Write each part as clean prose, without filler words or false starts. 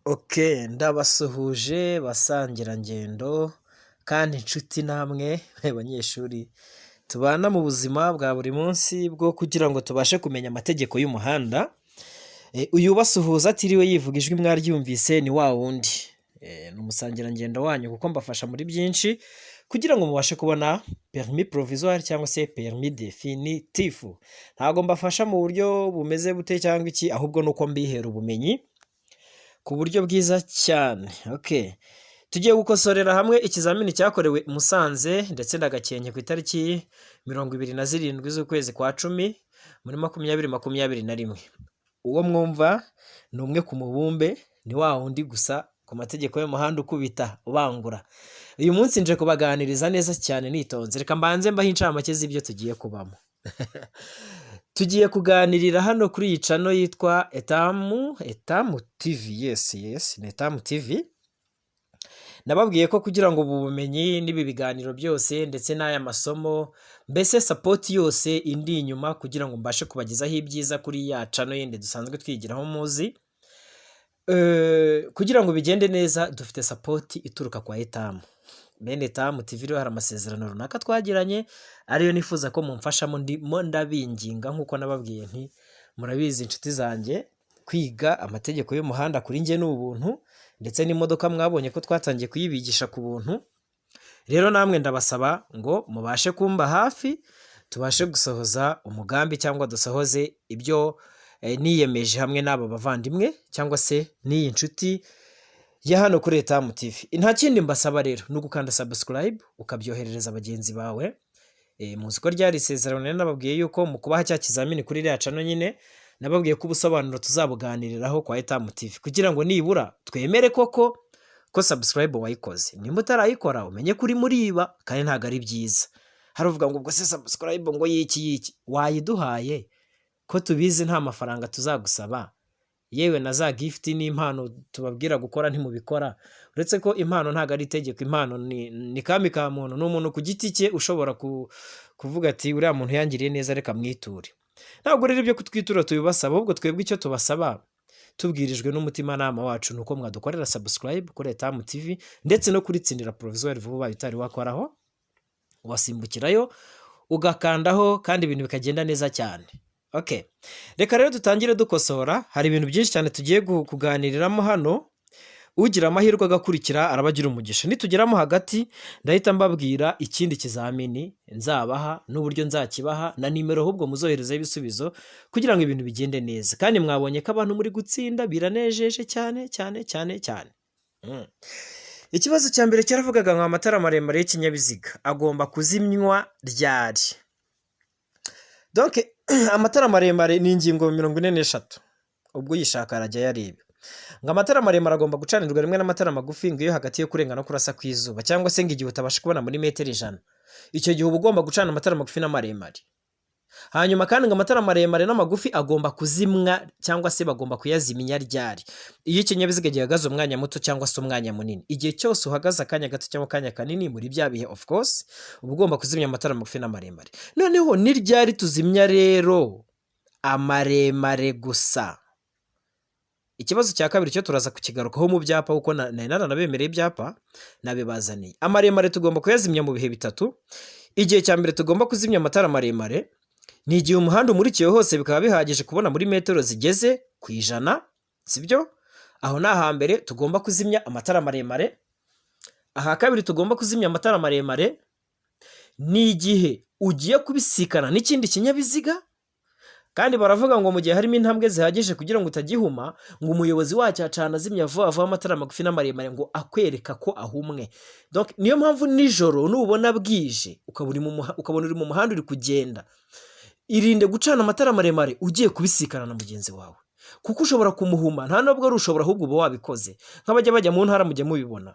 Okay, ndabasuhuje basangirangendo kandi inshuti namwe banyeshuri tubana mu buzima bwa buri munsi bwo kugira ngo tubashe kumenya amategeko y'umuhanda. Uyu ubasuhuza atiriwe yivuga ijwi mwaryumvise ni wa wundi, ni umusangirangendo wanyu kuko mbafasha muri byinshi kugira ngo mubashe kubona permis provisoire cyangwa se permis définitif. Ntabwo mbafasha mu buryo bumeze bute cyangwa iki, ahubwo ni uko mbihera ubumenyi ku buryo bwiza cyane. Okay. Tugiye gukosorera hamwe ikizamini cyakorewe i Musanze ndetse na Gakenke ku itariki 27 z'ukwezi kwa 10 muri 2021. Uwo mwumva ni umwe ku mubumbe, ni wa wundi gusa ku mategeko y'umuhanda ukubita ubangura. Uyu munsi nje kubaganiriza neza cyane nitonze. Reka mbanze mbahe incamake z'ibyo tugiye kubamo. Tugiye kuganirira hano kuri iyi channel yitwa Etamu TV. Yes, ni Etamu TV. Nababwiye ko kugira ngo ubu bumenyi n'ibi biganiro byose ndetse n'aya masomo, mbese support yose indi inyuma kugira ngo mbashe kubagezaho ibyiza kuri ya channel yindi dusanzwe twigiraho muzi. Kugira ngo bigende neza dufite support ituruka kwa Etamu. Bene Etamu TV rero hari amasezerano runaka twagiranye ariyo nifuza ko mumfashamo, ndimo ndabinginga nk'uko nababwiye nti murabizi inshuti zanjye, kwiga amategeko y'umuhanda kuri njye ni ubuntu, ndetse n'imodoka mwabonye ko twatangiye kuyibigisha ku buntu. Rero namwe ndabasaba ngo mubashe kumba hafi, tubashe gusohoza umugambi cyangwa dusohoze ibyo niyemeje hamwe n'aba bavandimwe cyangwa se n'iyi nshuti ya hano kuri Etamu TV. Nta kindi mbasaba rero ni ugukanda subscribe ukabyoherereza bagenzi bawe. Muzi ko ryari isezerano nari nababwiye yuko mu kubaha cya kizamini kuri iriya channel nyine, nababwiye ko ubusobanuro tuzabuganiriraho kwa Etamu TV kugira ngo nibura twemere koko ko subscribe wayikoze. Nimba utarayikora umenye ko uri muriba kandi ntabwo ari byiza. Hari uvuga ngo ubwo se subscribe ngo yiki yiki, wayiduhaye ko tubizi nta mafaranga tuzagusaba, yewe na za gift n'impano tubabwira gukora ntimubikora. Uretse ko impano ntabwo ari itegeko, impano ni kami ka muntu, ni umuntu ku giti cye ushobora kuvuga ati uriya muntu yangiriye neza reka mwiture. Ntabwo rero ibyo kutwitura tubibasaba, ahubwo twebwe icyo tubasaba tubwirijwe n'umutimanama wacu ni uko mwadukorera subscribe kuri Etamu TV ndetse no kuri Tsindira Provisoire vuba ubaye utari wakoraho, wasimbukirayo ugakandaho kandi ibintu bikagenda neza cyane. Okay. Reka rero dutangire dukosora, hari ibintu byinshi cyane tugiye kuganiriramo hano. Ugira amahirwe agakurikira araba agira umugisha. Nitugeramo hagati ndahita mbabwira ikindi kizamini nzabaha n'uburyo nzakibaha na nimero ahubwo muzoherezaho ibisubizo kugira ngo ibintu bigende neza. Kandi mwabonye ko abantu muri gutsinda biranejeje cyane cyane cyane cyane. Ikibazo cya mbere cyaravugaga ngo amatara maremare y'ikinyabiziga agomba kuzimywa ryari? Donc amatara maremare ni ingingo 43, ubwo uyishaka arajya ayareba. Ngo amatara maremare agomba gucanirwa rimwe n'amatara magufi ngo iyo hagati yo kurenga no kurasa kw'izuba, cyangwa se ngo igihe utabasha kubona muri metero 100, icyo gihe uba ugomba gucana amatara magufi n'amaremare. Hanyuma kandi ngo amatara maremare n'amagufi agomba kuzimwa cyangwa se bagomba kuyazimya ryari? Iyo ikinyabiziga gihagaze umwanya muto cyangwa se umwanya munini. Igihe cyose uhagaze akanya gato cyangwa akanya kanini muri bya bihe, of course uba ugomba kuzimya amatara magufi n'amaremare. Noneho ni ryari tuzimya rero amaremare gusa? Ikibazo cya kabiri cyo turaza kukigarukaho mu byapa, kuko nari naranabemereye ibyapa nabibazaniye. Amaremare tugomba kuyazimya mu bihe bitatu. Igihe cya mbere tugomba kuzimya amatara maremare ni igihe umuhanda umurikiwe hose bikaba bihagije kubona muri metero zigeze ku 100, sibyo? Aho ni ahambere tugomba kuzimya amatara maremare. Aha kabiri tugomba kuzimya amatara maremare ni igihe ugiye kubisikana n'ikindi kinyabiziga, kandi baravuga ngo mu gihe harimo intambwe zihagije kugira ngo utagihuma, ngo umuyobozi wacyo acana azimya vuba vuba amatara magufi n'amaremare ngo akwereka ko ahumwe. Donc niyo mpamvu nijoro nubona bwije ukabona uri mu muhanda uri kugenda, irinde gucana amatara maremare ugiye kubisikana na mugenzi wawe, kuko ushobora kumuhuma. Nta nubwo ari ushobora, ahubwo uba wabikoze. Nk'abajya bajya mu ntara mujya mubibona.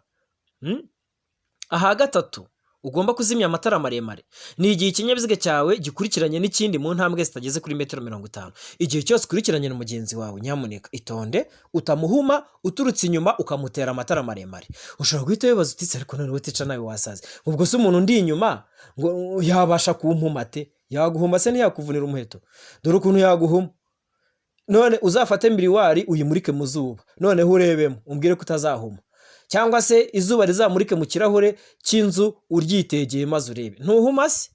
Aha gatatu ugomba kuzimya amatara maremare ni igihe ikinyabiziga cyawe gikurikiranye n'ikindi mu ntambwe zitageze kuri metero 50. Igihe cyose ukurikiranye na mugenzi wawe, nyamuneka itonde utamuhuma uturutse inyuma ukamutera amatara maremare. Ushobora guhita wibaza uti ariko noneho teacher nawe wasaze, ubwo se umuntu undi inyuma ngo yabasha kumpuma ate? Yaguhuma se ntiyakuvunira umuheto? Dore ukuntu yaguhuma. None uzafate miroir uyimurike mu zuba, noneho urebemo, umbwire ko utazahuma. Cyangwa se izuba rizamurike mu kirahure cy'inzu uryitegeye, maze urebe, ntuhuma se?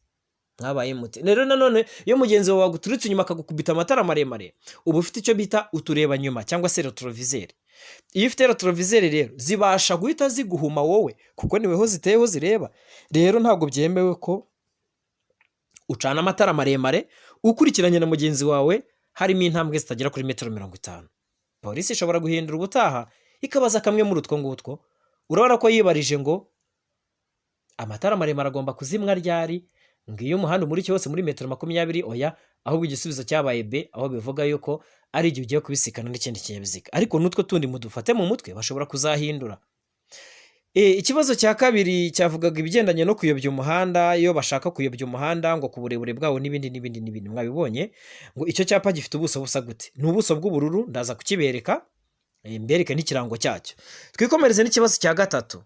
Mwabaye mute? Rero nanone iyo mugenzi wawe waguturutse inyuma akagukubita amatara maremare, uba ufite icyo bita utureba nyuma cyangwa se rétroviseur. Iyo ufite rétroviseur rero zibasha guhita ziguhuma wowe, kuko niweho ziteyeho zireba. Rero ntabwo byemewe ko ucana amatara maremare ukurikiranye na mugenzi wawe harimo intambwe zitagera kuri metero 50. Polisi ishobora guhindura ubutaha ikabaza kamwe muri utwo ngutwo. Urabona ko yibarije ngo amatara maremare agomba kuzimwa ryari? Ngo iyo umuhanda umurikiye wose muri metero 20. Oya, ahubwo igisubizo cyabaye B, aho bivuga yuko ari igihe ugiye kubisikana n'ikindi kinyabiziga. Ariko n'utwo tundi mudufate mu mutwe, bashobora kuzahindura. Ikibazo cya kabiri cyavugaga ibigendanye no kuyobya umuhanda, iyo bashaka kuyobya umuhanda ngo ku burebure bwawo n'ibindi n'ibindi n'ibindi. Mwabibonye ngo icyo cyapa gifite ubuso busa gute? Ni ubuso bw'ubururu, ndaza kukibereka, mbereke n'ikirango cyacyo. Twikomereze n'ikibazo cya gatatu.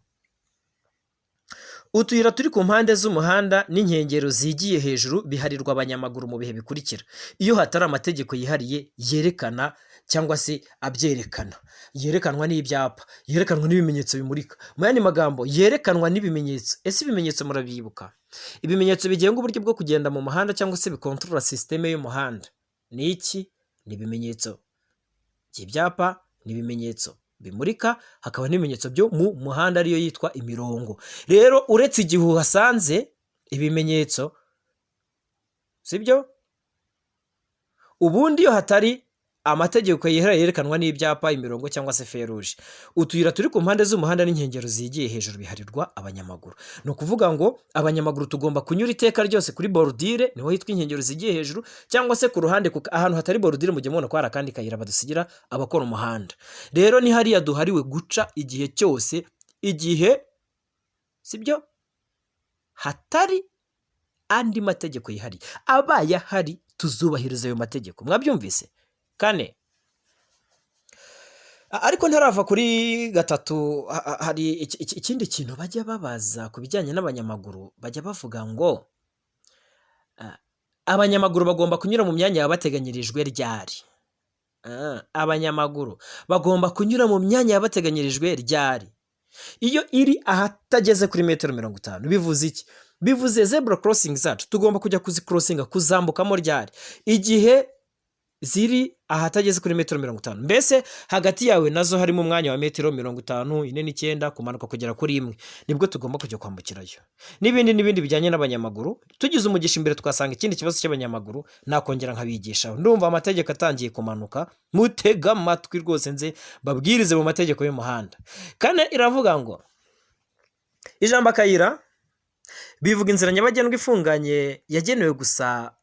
Utuyira turi ku mpande z'umuhanda n'inkengero zigiye hejuru biharirwa abanyamaguru mu bihe bikurikira: iyo hatari amategeko yihariye yerekana cyangwa se abyerekana, yerekanwa n'ibyapa, yerekanwa n'ibimenyetso bimurika, mu yandi magambo yerekanwa n'ibimenyetso. Ese ibimenyetso murabyibuka? Ibimenyetso bigenga uburyo bwo kugenda mu muhanda cyangwa se bikontorora système y'umuhanda ni iki? Ni ibimenyetso by'ibyapa, ni ibimenyetso bimurika, hakaba n'ibimenyetso byo mu muhanda ariyo yitwa imirongo. Rero uretse igihe uhasanze ibimenyetso, sibyo? Ubundi iyo hatari amategeko yihariye yerekanwa n'ibyapa, imirongo cyangwa se feruje, utuyira turi ku mpande z'umuhanda n'inkengero zigiye hejuru biharirwa abanyamaguru. Ni ukuvuga ngo abanyamaguru tugomba kunyura iteka ryose kuri bordure, niho hitwa inkengero zigiye hejuru, cyangwa se ku ruhande, kuko ahantu hatari bordure mujya mubona ko hari akandi kayira badusigira abakora umuhanda. Rero ni hariya duhariwe guca igihe cyose, igihe, sibyo, hatari andi mategeko yihariye. Abaye ahari tuzubahiriza ayo mategeko. Mwabyumvise? Kane. Ariko ntarava kuri gatatu, hari ikindi kintu bajya babaza ku bijyanye n'abanyamaguru. Bajya bavuga ngo abanyamaguru bagomba kunyura mu myanya yabateganyirijwe ryari? Abanyamaguru bagomba kunyura mu myanya yabateganyirijwe ryari? Iyo iri ahatageze kuri metero 50. Bivuze iki? Bivuze zebra crossing zacu tugomba kujya kuzikorosinga, kuzambukamo ryari? Igihe ziri ahatageze kuri metero 50, mbese hagati yawe nazo harimo umwanya wa metero 50, 49 kumanuka kugera kuri 1, nibwo tugomba kujya kwambukirayo. N'ibindi n'ibindi bijyanye n'abanyamaguru. Tugize umugisha imbere twasanga ikindi kibazo cy'abanyamaguru, nakongera nkabigisha. Ndumva amategeko atangiye kumanuka, mutega amatwi rwose nze babwirize mu mategeko y'umuhanda. Kane iravuga ngo ijambo akayira bivuga inzira nyabagendwa ifunganye yagenewe gusa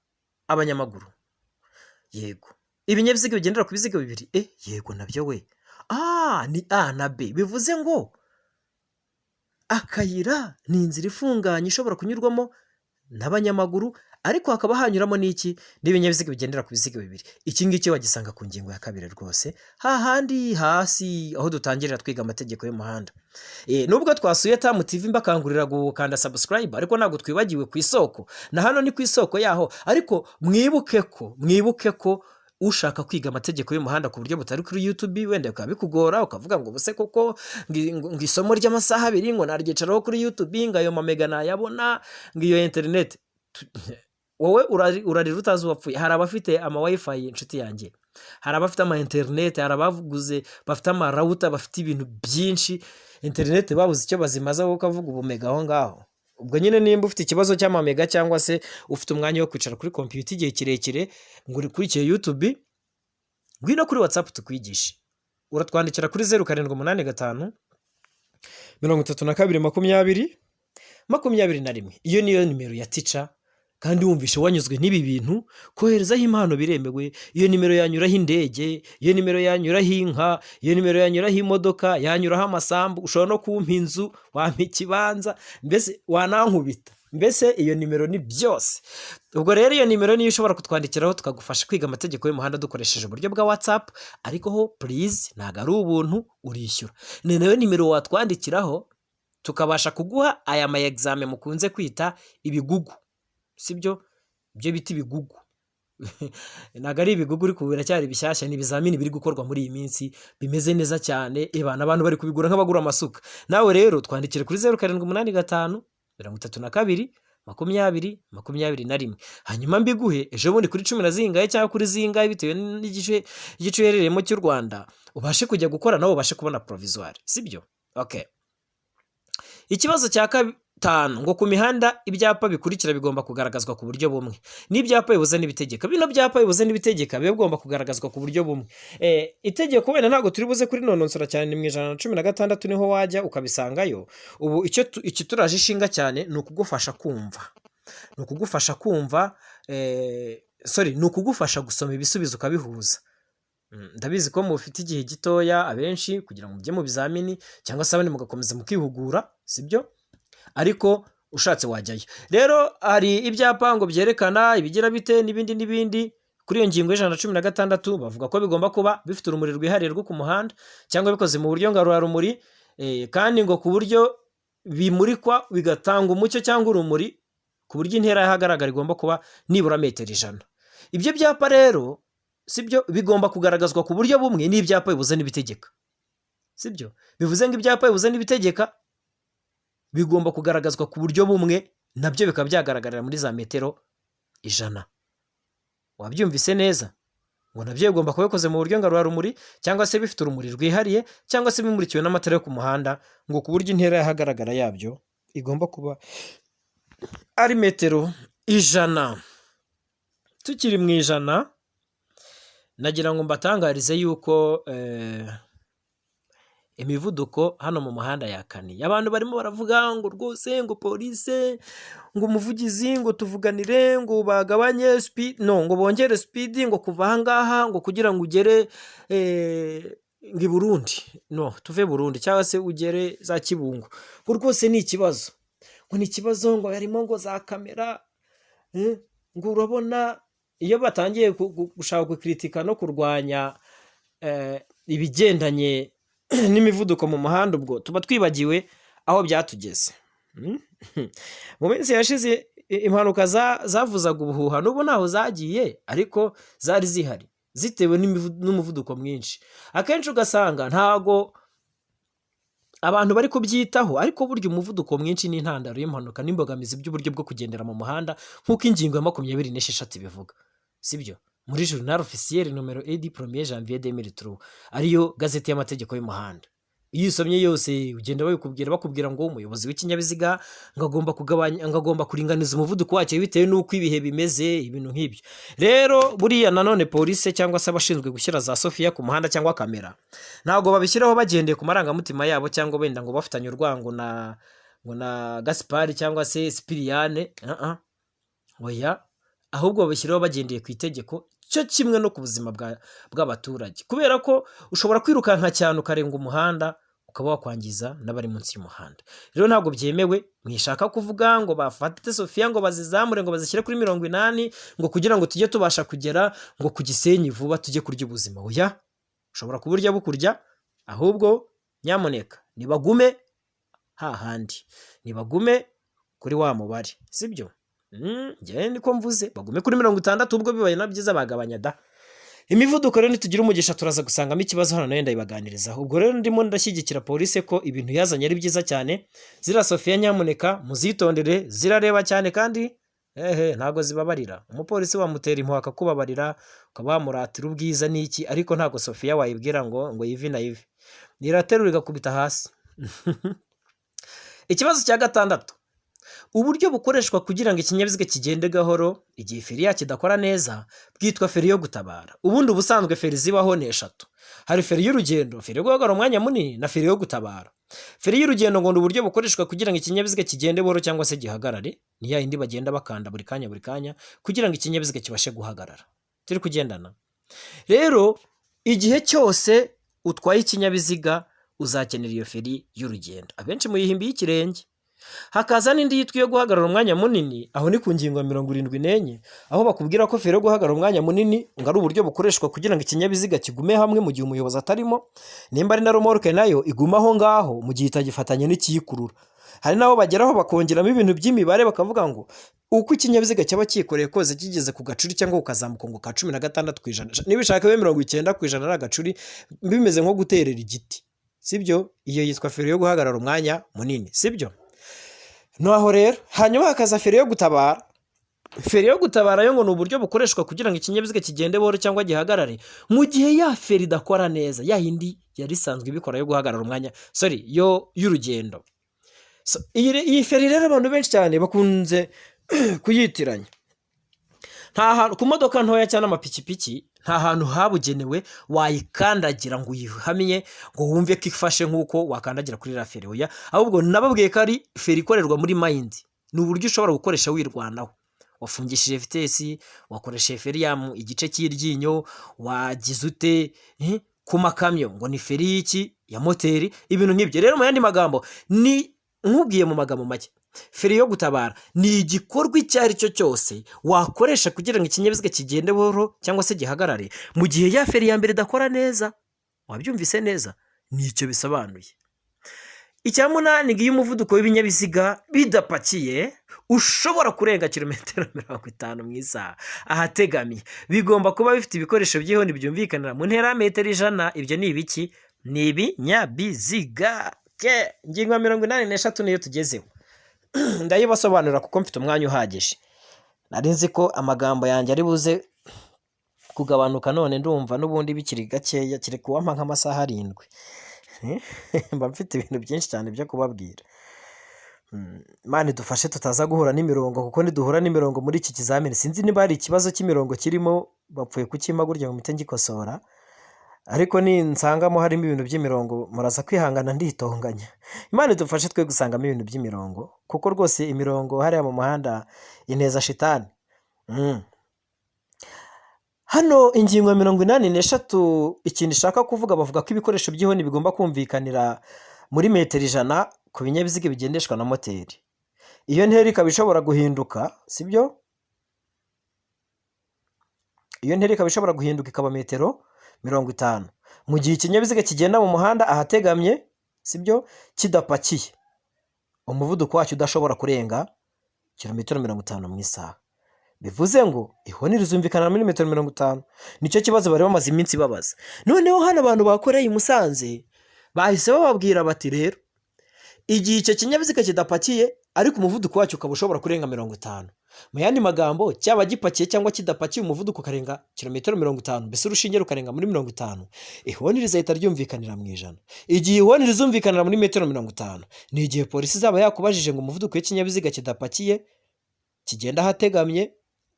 abanyamaguru. Yego. Ibinyabiziga bigendera ku biziga bibiri, yego nabyo we. Ni A na B. Bivuze ngo akayira ni inzira ifunganye ishobora kunyurwamo n'abanyamaguru, ariko hakaba hanyuramo n'iki? N'ibinyabiziga bigendera ku biziga bibiri. Iki ngiki wagisanga ku ngingo ya kabiri rwose, hahandi hasi aho dutangirira twiga amategeko y'umuhanda. Nubwo twasuye Tamu TV mbakangurira gukanda subscribe, ariko ntabwo twibagiwe ku isoko, na hano ni ku isoko yaho. Ariko mwibuke ko ushaka kwiga amategeko y'umuhanda ku buryo butari kuri YouTube, wenda bikaba bikugora, ukavuga ngo ubuse koko ngo isomo ry'amasaha 2 ngo naryicaraho kuri YouTube, ngo ayo mamega nayabona, ngo iyo interineti? Wowe urarira utazi uwapfuye. Hari abafite ama WiFi, inshuti yanjye, hari abafite ama interineti, hari abaguze bafite ama router, bafite ibintu byinshi, interineti babuze icyo bazimaza, wowe ukavuga ubumega aho ngaho. Ubwo nyine nimba ufite ikibazo cy'amamega cyangwa se ufite umwanya wo kwicara kuri kompiyuta igihe kirekire ngo urikurikiye YouTube, ngwino kuri WhatsApp tukwigishe. Uratwandikira kuri 0785 32 20 21. Iyo niyo nimero ya teacher. Kandi wumvishe wanyuzwe n'ibi bintu, koherezaho impano biremewe. Iyo nimero yanyuraho indege, iyo nimero yanyuraho inka, iyo nimero yanyuraho imodoka, yanyuraho amasambu. Ushobora no kumpa inzu, wampa ikibanza, mbese wanankubita. Mbese iyo nimero ni byose. Ubwo rero iyo nimero niyo ushobora kutwandikiraho tukagufasha kwiga amategeko y'umuhanda dukoresheje uburyo bwa WhatsApp. Ariko ho please, ntabwo ari ubuntu, urishyura. Ni nayo nimero watwandikiraho tukabasha kuguha aya ma examen mukunze kwita ibigugu, sibyo? Ibyo bita ibigugu. Ntabwo ari ibigugu, ariko ubu biracyari bishyashya, ni ibizamini biri gukorwa muri iyi minsi, bimeze neza cyane. Ebana, abantu bari kubigura nk'abagura amasuka. Nawe rero twandikire kuri 0785 32 20 21, hanyuma mbiguhe ejo bundi kuri cumi na zingahe cyangwa kuri zingahe, bitewe n'igice igice uherereyemo cy'u Rwanda, ubashe kujya gukora, nawe ubashe kubona provisoire, sibyo? Okay. Ikibazo cya gatanu ngo: ku mihanda ibyapa bikurikira bigomba kugaragazwa ku buryo bumwe n'ibyapa bibuza n'ibitegeka. Bino byapa bibuza n'ibitegeka biba bigomba kugaragazwa ku buryo bumwe. Itegeko wenda ntabwo turi buze kurinonosora cyane, ni mu 116, niho wajya ukabisangayo. Ubu icyo ikituraje ishinga cyane ni ukugufasha kumva, ni ukugufasha kumva, sorry, ni ukugufasha gusoma ibisubizo ukabihuza. Ndabizi ko mufite igihe gitoya abenshi kugira ngo mujye mu bizamini, cyangwa se abandi mugakomeza mukihugura, sibyo? Ariko ushatse wajyayo. Rero hari ibyapa ngo byerekana ibigira bite n'ibindi n'ibindi. Kuri iyo ngingo y'116 bavuga ko bigomba kuba bifite urumuri rwihariye rwo ku muhanda, cyangwa bikoze mu buryo ngarurarumuri, kandi ngo ku buryo bimurikwa bigatanga umucyo cyangwa urumuri, ku buryo intera y'ahagaragara igomba kuba nibura metero 100. Ibyo byapa rero, sibyo, bigomba kugaragazwa ku buryo bumwe n'ibyapa bibuza n'ibitegeka, sibyo? Bivuze ngo ibyapa bibuza n'ibitegeka bigomba kugaragazwa ku buryo bumwe, nabyo bikaba byagaragarira muri za metero 100. Wabyumvise neza? Ngo nabyo bigomba kuba bikoze mu buryo ngarurarumuri, cyangwa se bifite urumuri rwihariye, cyangwa se bimurikiwe n'amatara yo ku muhanda, ngo ku buryo intera y'ahagaragara yabyo igomba kuba ari metero 100. Tukiri mu 100, nagira ngo mbatangarize yuko imivuduko hano mu muhanda yakaniye. Abantu barimo baravuga ngo rwose ngo polisi, ngo umuvugizi, ngo tuvuganire, ngo bagabanye speed, no ngo bongere speed, ngo kuva aha ngaha ngo kugira ngo ugere ngo i Burundi, no tuve Burundi cyangwa se ugere za Kibungo, ngo rwose ni ikibazo, ngo ni ikibazo, ngo harimo ngo za kamera, ngo urabona iyo batangiye gushaka gukritika no kurwanya ibigendanye n'imivuduko mu muhanda, ubwo tuba twibagiwe aho byatugeze. Mu minsi yashize impanuka zavuzaga ubuhuha, n'ubu ntaho zagiye, ariko zari zihari zitewe n'umuvuduko mwinshi. Akenshi ugasanga ntago abantu bari kubyitaho, ariko burya umuvuduko mwinshi ni intandaro y'impanuka n'imbogamizi by'uburyo bwo kugendera mu muhanda, nk'uko ingingo ya 26 ibivuga, sibyo? Muri Journal Officiel numéro un du 1er janvier 2003, ariyo gazeti y'amategeko y'umuhanda, iyo usomye yose ugenda babikubwira, bakubwira ngo umuyobozi w'ikinyabiziga ngo agomba kugabanya, ngo agomba kuringaniza umuvuduko wacyo bitewe n'uko ibihe bimeze, ibintu nk'ibyo. Rero buriya nanone polisi cyangwa se abashinzwe gushyira za sofiya ku muhanda cyangwa kamera, ntabwo babishyiraho bagendeye ku marangamutima yabo, cyangwa wenda ngo bafitanye urwango na ngo na Gaspari cyangwa se Sipiriyane. Oya, ahubwo babishyiraho bagendeye ku itegeko, cyo kimwe no ku buzima bw'abaturage, kubera ko ushobora kwirukanka cyane ukarenga umuhanda, ukaba wakwangiza n'abari munsi y'umuhanda. Rero ntabwo byemewe. Mwishaka kuvuga ngo bafate sofiya ngo bazizamure, ngo bazishyire kuri 80, ngo kugira ngo tujye tubasha kugera ngo ku Gisenyi vuba, tujye kurya ubuzima. Oya, ushobora kuburya bukurya. Ahubwo nyamuneka nibagume hahandi, nibagume kuri wa mubare, sibyo? Njyewe niko mvuze, bagume kuri 60, ubwo bibaye na byiza bagabanya da. Imivuduko rero, nitugira umugisha turaza gusangamo ikibazo hano, nayo ndayibaganirizaho. Ubwo rero ndimo ndashyigikira polisi ko ibintu yazanye ari byiza cyane. Ziriya sofiya nyamuneka muzitondere, zirareba cyane kandi ehe ntabwo zibabarira. Umupolisi wamutera impuhwe akakubabarira, ukaba wamuratira ubwiza n'iki, ariko ntabwo sofiya wayibwira ngo yivi na yivi, iraterura igakubita hasi. Ikibazo cya gatandatu: uburyo bukoreshwa kugira ngo ikinyabiziga kigende gahoro igihe feri yacyo idakora neza bwitwa feri yo gutabara. Ubundi ubusanzwe feri zibaho ni eshatu: hari feri y'urugendo, feri yo guhagarara umwanya munini na feri yo gutabara. Feri y'urugendo ngo ni uburyo bukoreshwa kugira ngo ikinyabiziga kigende buhoro cyangwa se gihagarare. Ni ya yindi bagenda bakanda buri kanya buri kanya kugira ngo ikinyabiziga kibashe guhagarara. Turi kugendana? Rero igihe cyose utwaye ikinyabiziga uzakenera iyo feri y'urugendo, abenshi muyihimbi y'ikirenge. Hakaza n'indi yitwa iyo guhagarara umwanya munini, aho ni ku ngingo ya 74, aho bakubwira ko feri yo guhagarara umwanya munini ngo ari uburyo bukoreshwa kugira ngo ikinyabiziga kigume hamwe mu gihe umuyobozi atarimo, nimba ari na romoroke nayo igume aho ngaho mu gihe itagifatanya n'ikiyikurura. Hari n'aho bageraho bakongeramo ibintu by'imibare, bakavuga ngo uko ikinyabiziga cyaba cyikoreye kose kigeze ku gacuri cyangwa kukazamuka ngo ka 16%, nibishaka bibe 90% ari agacuri, bimeze nko guterera igiti, sibyo? Iyo yitwa feri yo guhagarara umwanya munini, sibyo? Naho rero hanyuma hakaza feri yo gutabara. Feri yo gutabara yo ngo ni uburyo bukoreshwa kugira ngo ikinyabiziga kigende buhoro cyangwa gihagarare mu gihe ya feri idakora neza, ya yindi yari isanzwe ibikora yo guhagarara umwanya, sorry, yo y'urugendo. So, iyi feri rero abantu benshi cyane bakunze kuyitiranya. Nta hantu ku modoka ntoya cyangwa amapikipiki, nta hantu habugenewe wayikandagira ngo uyihamye, ngo wumve ko ifashe nk'uko wakandagira kuri iriya feri. Oya, ahubwo nababwiye ko ari feri ikorerwa muri mind, ni uburyo ushobora gukoresha wirwanaho. Wafungishije vitesse, wakoresheje feri ya mu igice cy'iryinyo, wagize ute, ku makamyo ngo ni feri y'iki, ya moteri, ibintu nk'ibyo. Rero mu yandi magambo, ni nkubwiye mu magambo make, feri yo gutabara ni igikorwa icyo ari cyo cyose wakoresha kugira ngo ikinyabiziga kigende buhoro cyangwa se gihagarare mu gihe ya feri ya mbere idakora neza. Wabyumvise neza, nicyo bisobanuye. Icya munani, ngo iyo umuvuduko w'ibinyabiziga bidapakiye ushobora kurenga kilometero 50 mu isaha ahategamiye, bigomba kuba bifite ibikoresho by'ihoni byumvikanira mu ntera ya metero 100. Ibyo ni ibiki? Ni ibinyabiziga. Ke ingingo ya 83 niyo tugezeho, ndayibasobanurira kuko mfite umwanya uhagije. Nari nzi ko amagambo yanjye ari buze kugabanuka, none ndumva n'ubundi bikiri gakeya, kiri kuwampa nk'amasaha 7, mba mfite ibintu byinshi cyane byo kubabwira. Imana idufashe tutaza guhura n'imirongo, kuko niduhura n'imirongo muri iki kizamini, sinzi niba hari ikibazo cy'imirongo kirimo, bapfuye kukimpa gutya ngo mpite ngikosora, ariko ninsangamo harimo ibintu by'imirongo muraza kwihangana nditonganya. Imana idufashe twe gusangamo ibintu by'imirongo, kuko rwose imirongo hariya mu muhanda ineza shitani. Hano ingingo ya 83 ikintu ishaka kuvuga, bavuga ko ibikoresho by'ihoni bigomba kumvikanira muri metero 100 ku binyabiziga bigendeshwa na moteri. Iyo ntera ikaba ishobora guhinduka, sibyo? Iyo ntera ikaba ishobora guhinduka ikaba metero 50 mu gihe ikinyabiziga kigenda mu muhanda ahategamye, sibyo, kidapakiye, umuvuduko wacyo udashobora kurenga kilometero 50 mu isaha. Bivuze ngo ihoni rizumvikana muri metero 50. Nicyo kibazo bari bamaze iminsi babaza. Noneho hano abantu bakoreye i Musanze bahise bababwira bati rero igihe icyo kinyabiziga kidapakiye ariko umuvuduko wacyo ukaba ushobora kurenga 50, mu yandi magambo cyaba gipakiye cyangwa kidapakiye umuvuduko ukarenga kilometero 50, mbese urushinge rukarenga muri 50, ihoni rizahita ryumvikanira mu 100. Igihe ihoni rizumvikanira muri metero 50 ni igihe polisi izaba yakubajije ngo umuvuduko w'ikinyabiziga kidapakiye kigenda ahategamye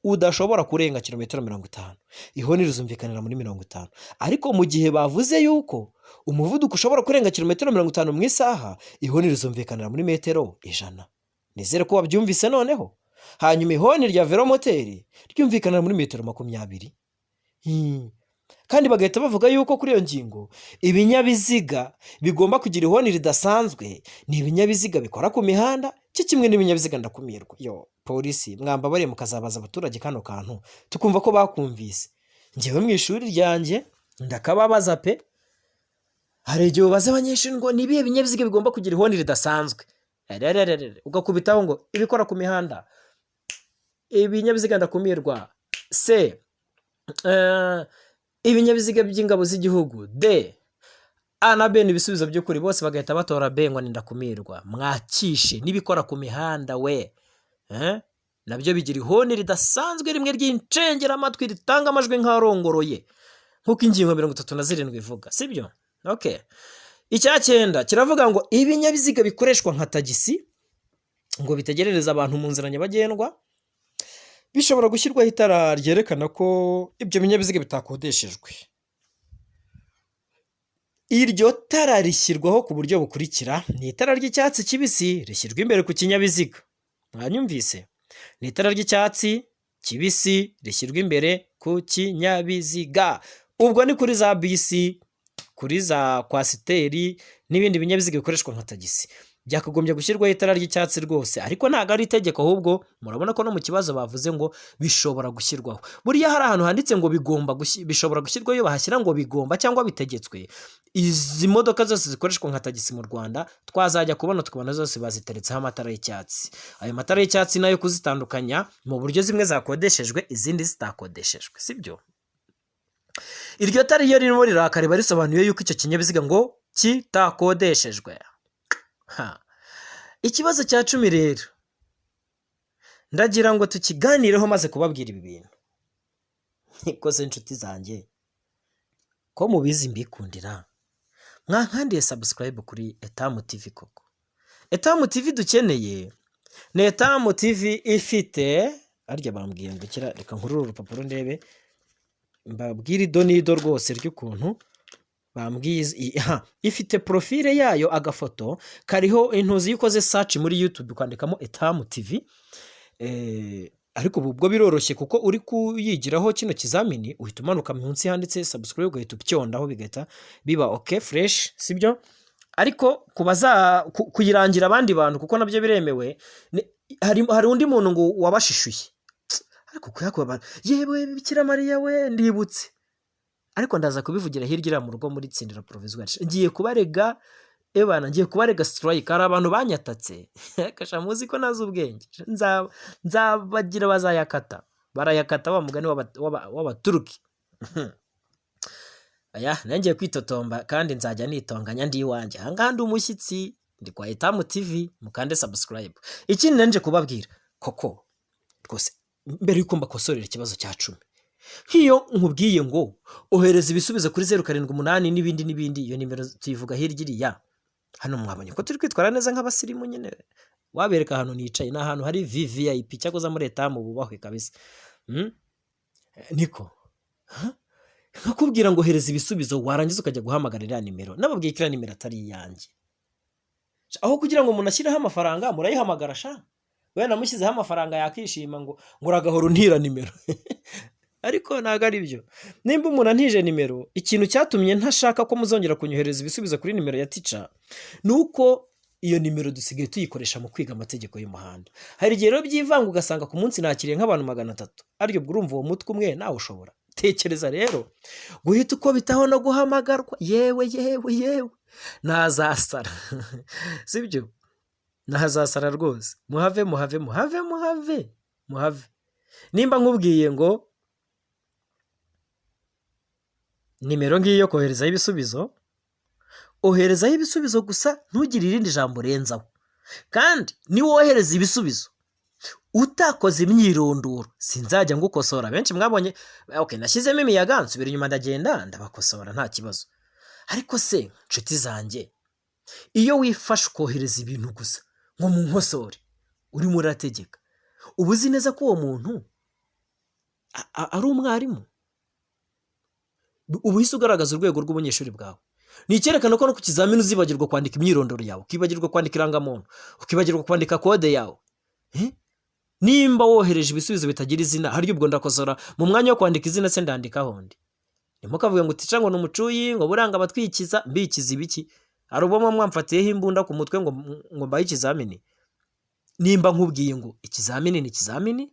udashobora kurenga kilometero 50, ihoni rizumvikanira muri 50. Ariko mu gihe bavuze yuko umuvuduko ushobora kurenga kilometero 50 mu isaha, ihoni rizumvikanira muri metero 100. Nizere ko wabyumvise noneho. Hanyuma ihoni rya velomoteri ryumvikanira muri metero 20. Kandi bagahita bavuga yuko kuri iyo ngingo ibinyabiziga bigomba kugira ihoni ridasanzwe ni ibinyabiziga bikora ku mihanda cyo kimwe n'ibinyabiziga ndakumirwa. Yo polisi mwambabariye mukazabaza abaturage kano kantu tukumva ko bakumvise. Njyewe mu ishuri ryanjye ndakababaza pe. Hari igihe ubaza abanyeshuri ngo ni ibihe binyabiziga bigomba kugira ihoni ridasanzwe, rerererere, ugakubitaho ngo ibikora ku mihanda, ibinyabiziga ndakumirwa, C ibinyabiziga by'ingabo z'igihugu, D, A na B ni ibisubizo by'ukuri, bose bagahita batora B ngo ni ndakumirwa. Mwakishe n'ibikora ku mihanda we, nabyo bigira ihoni ridasanzwe rimwe ry'incengeramatwi ritanga amajwi nk'arongoroye, nk'uko ingingo 37 ivuga, sibyo? Okay. Icya 9 kiravuga ngo ibinyabiziga bikoreshwa nka tagisi ngo bitegerereze abantu mu nzira nyabagendwa bishobora gushyirwaho itara ryerekana ko ibyo binyabiziga bitakodeshejwe. Iryo tara rishyirwaho ku buryo bukurikira: ni itara ry'icyatsi kibisi rishyirwa imbere ku kinyabiziga. Mwanyumvise? Ni itara ry'icyatsi kibisi rishyirwa imbere ku kinyabiziga. Ubwo ni kuri za bisi, kuri za kwasiteri n'ibindi binyabiziga bikoreshwa nka tagisi. Byakagombye gushyirwaho itara ry'icyatsi rwose, ariko ntabwo ari itegeko, ahubwo murabona ko no mu kibazo bavuze ngo bishobora gushyirwaho. Buriya hari ahantu handitse ngo bigomba bishobora gushyirwaho, iyo bahashyira ngo bigomba cyangwa bitegetswe, izi modoka zose zikoreshwa nka tagisi mu Rwanda twazajya kubona tukabona zose baziteretseho amatara y'icyatsi. Ayo matara y'icyatsi nayo kuzitandukanya mu buryo zimwe zakodeshejwe izindi zitakodeshejwe, sibyo? Iryo tara iyo ririmo riraka riba risobanuye yuko icyo kinyabiziga ngo kitakodeshejwe. Ikibazo cya 10 rero ndagira ngo tukiganireho maze kubabwira ibi bintu. Niko se inshuti zanjye ko mubizi mbikundira, mwankandiye subscribe kuri Etamu TV koko. Etamu TV dukeneye ni Etamu TV ifite, arya bambwiye ngo kira, reka nkurure urupapuro ndebe mbabwire ido n'ido rwose ry'ukuntu bambwiye ifite profile yayo, agafoto kariho intuzi. Iyo ukoze search muri YouTube ukandikamo Etamu TV, ariko ubu ubwo biroroshye kuko uri kuyigiraho kino kizamini, uhita umanuka munsi handitse subscribe ugahita ubyondaho bigahita biba okay fresh, sibyo? Ariko kubaza kuyirangira abandi bantu kuko nabyo biremewe, hari undi muntu ngo wabashishuye, ariko kuyakuba abantu, yewe Bikira Mariya we ndibutse, ariko ndaza kubivugira hirya iriya mu rugo muri Tsindira provisoire. Ngiye kubarega ebana, ngiye kubarega strike. Hari abantu banyatatse kasha, muzi ko nazi ubwenge, nzabagira bazayakata, barayakata wa mugani w'abaturuki. Aya nangiye kwitotomba kandi nzajya nitonganya ndi iwanjye. Aha ngaha ndi umushyitsi, ndi kwa Etamu TV, mukande subscribe. Ikindi nanje kubabwira koko rwose, mbere yuko mbakosorera ikibazo cya 10, nk'iyo nkubwiye ngo ohereza ibisubizo kuri 078 n'ibindi n'ibindi, iyo nimero tuyivuga hirya iriya. Hano mwabonye ko turi kwitwara neza nk'abasirimu nyine, wabereka ahantu nicaye ni ahantu hari VVIP, cyakoze muri Etamu bubahwe kabisa. Niko nkakubwira ngo ohereza ibisubizo, warangiza ukajya guhamagara iriya nimero. Nababwiye ko iriya nimero atari iyanjye. Aho kugira ngo umuntu ashyireho amafaranga murayihamagara sha, we namushyizeho amafaranga yakishima ngo uragahora untira nimero. Ariko ntabwo ari byo. Nimba umuntu antije nimero, ikintu cyatumye ntashaka ko muzongera kunyohereza ibisubizo kuri nimero ya tica ni uko iyo nimero dusigaye tuyikoresha mu kwiga amategeko y'umuhanda. Hari igihe rero byivanga ugasanga ku munsi nakiriye nk'abantu 300, ariko ubwo urumva uwo mutwe umwe nawe ushobora. Tekereza rero guhita uko bitaho no guhamagarwa, yewe yewe yewe ntazasara, sibyo? Ntazasara rwose. Muhave muhave muhave muhave muhave. Nimba nkubwiye ngo nimero ngiyo koherezaho ibisubizo, oherezaho ibisubizo gusa, ntugire irindi jambo urenzaho. Kandi niwohereza ibisubizo utakoze imyirondoro sinzajya ngukosora. Benshi mwabonye okay, nashyizemo imiyaga nsubira inyuma ndagenda ndabakosora nta kibazo. Ariko se nshuti zanjye, iyo wifashe ukohereza ibintu gusa ngo mu nkosore urimo urategeka, uba uzi neza ko uwo muntu ari umwarimu? Ubu uhise ugaragaza urwego rw'ubunyeshuri bwawe. Ni icyerekana ko no ku kizamini uzibagirwa kwandika imyirondoro yawe, ukibagirwa kwandika irangamuntu, ukibagirwa kwandika kode yawe. Nimba wohereje ibisubizo bitagira izina, harya ubwo ndakosora mu mwanya wo kwandika izina se ndandikaho ndi? Ntimukavuge ngo utica ngo ni umucuyi, ngo buranga abatwikiza, mbikiza ibiki? Hari ubwo mwamfatiyeho imbunda ku mutwe ngo mbahe ikizamini? Nimba nkubwiye ngo ikizamini ni ikizamini,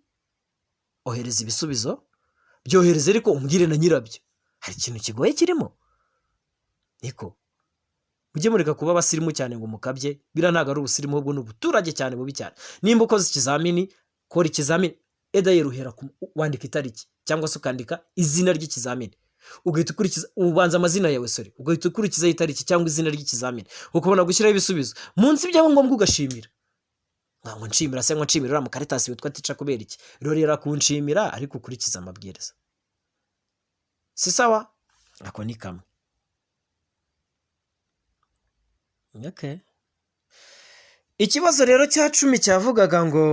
ohereza ibisubizo, byohereze ariko umbwire na nyirabyo. Hari ikintu kigoye kirimo? Niko mujye mureka kuba abasirimu cyane ngo mukabye, biriya ntabwo ari ubusirimu, ahubwo ni ubuturage cyane bubi cyane. Nimba ukoze ikizamini, kora ikizamini, edayeri uhera wandika itariki cyangwa se ukandika izina ry'ikizamini, ugahita ukurikiza, ubanza amazina yawe sorry, ugahita ukurikizaho itariki cyangwa izina ry'ikizamini, ukabona gushyiraho ibisubizo. Munsi byaba ngombwa ugashimira. Ngo nshimira se, ngo nshimira uriya mukaritasi witwa tica kubera iki? Rorera kunshimira ariko ukurikiza amabwiriza. Si sawa? Ako ni kamwe. Okay. Ikibazo rero cya 10 cyavugaga ngo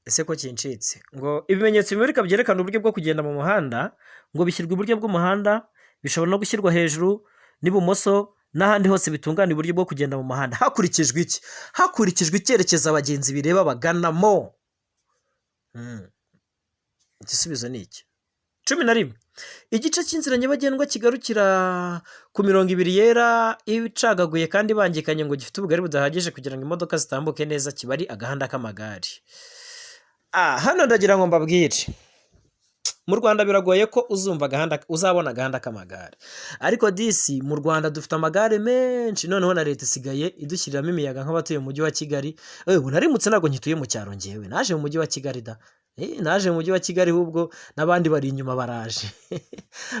ese ko kincitse, ngo ibimenyetso bimurika byerekana uburyo bwo kugenda mu muhanda ngo bishyirwa iburyo bw'umuhanda, bishobora no gushyirwa hejuru n'ibumoso n'ahandi hose bitungana iburyo bwo kugenda mu muhanda. Hakurikijwe iki? Hakurikijwe icyerekezo abagenzi bireba baganamo. Igisubizo ni iki. 11, igice cy'inzira nyabagendwa kigarukira ku mirongo ibiri yera icagaguye kandi ibangikanye ngo gifite ubugari budahagije kugira ngo imodoka zitambuke neza, kiba ari agahanda k'amagare. Hano ndagira ngo mbabwire, mu Rwanda biragoye ko uzumva agahanda, uzabona agahanda k'amagare, ariko disi mu Rwanda dufite amagare menshi. Noneho na leta isigaye idushyiriramo imiyaga nk'abatuye mu mujyi wa Kigali. Ubu narimutse, ntabwo nkituye mu cyaro, ngewe naje mu mujyi wa Kigali da. Naje mu mujyi wa Kigali, ahubwo n'abandi bari inyuma baraje.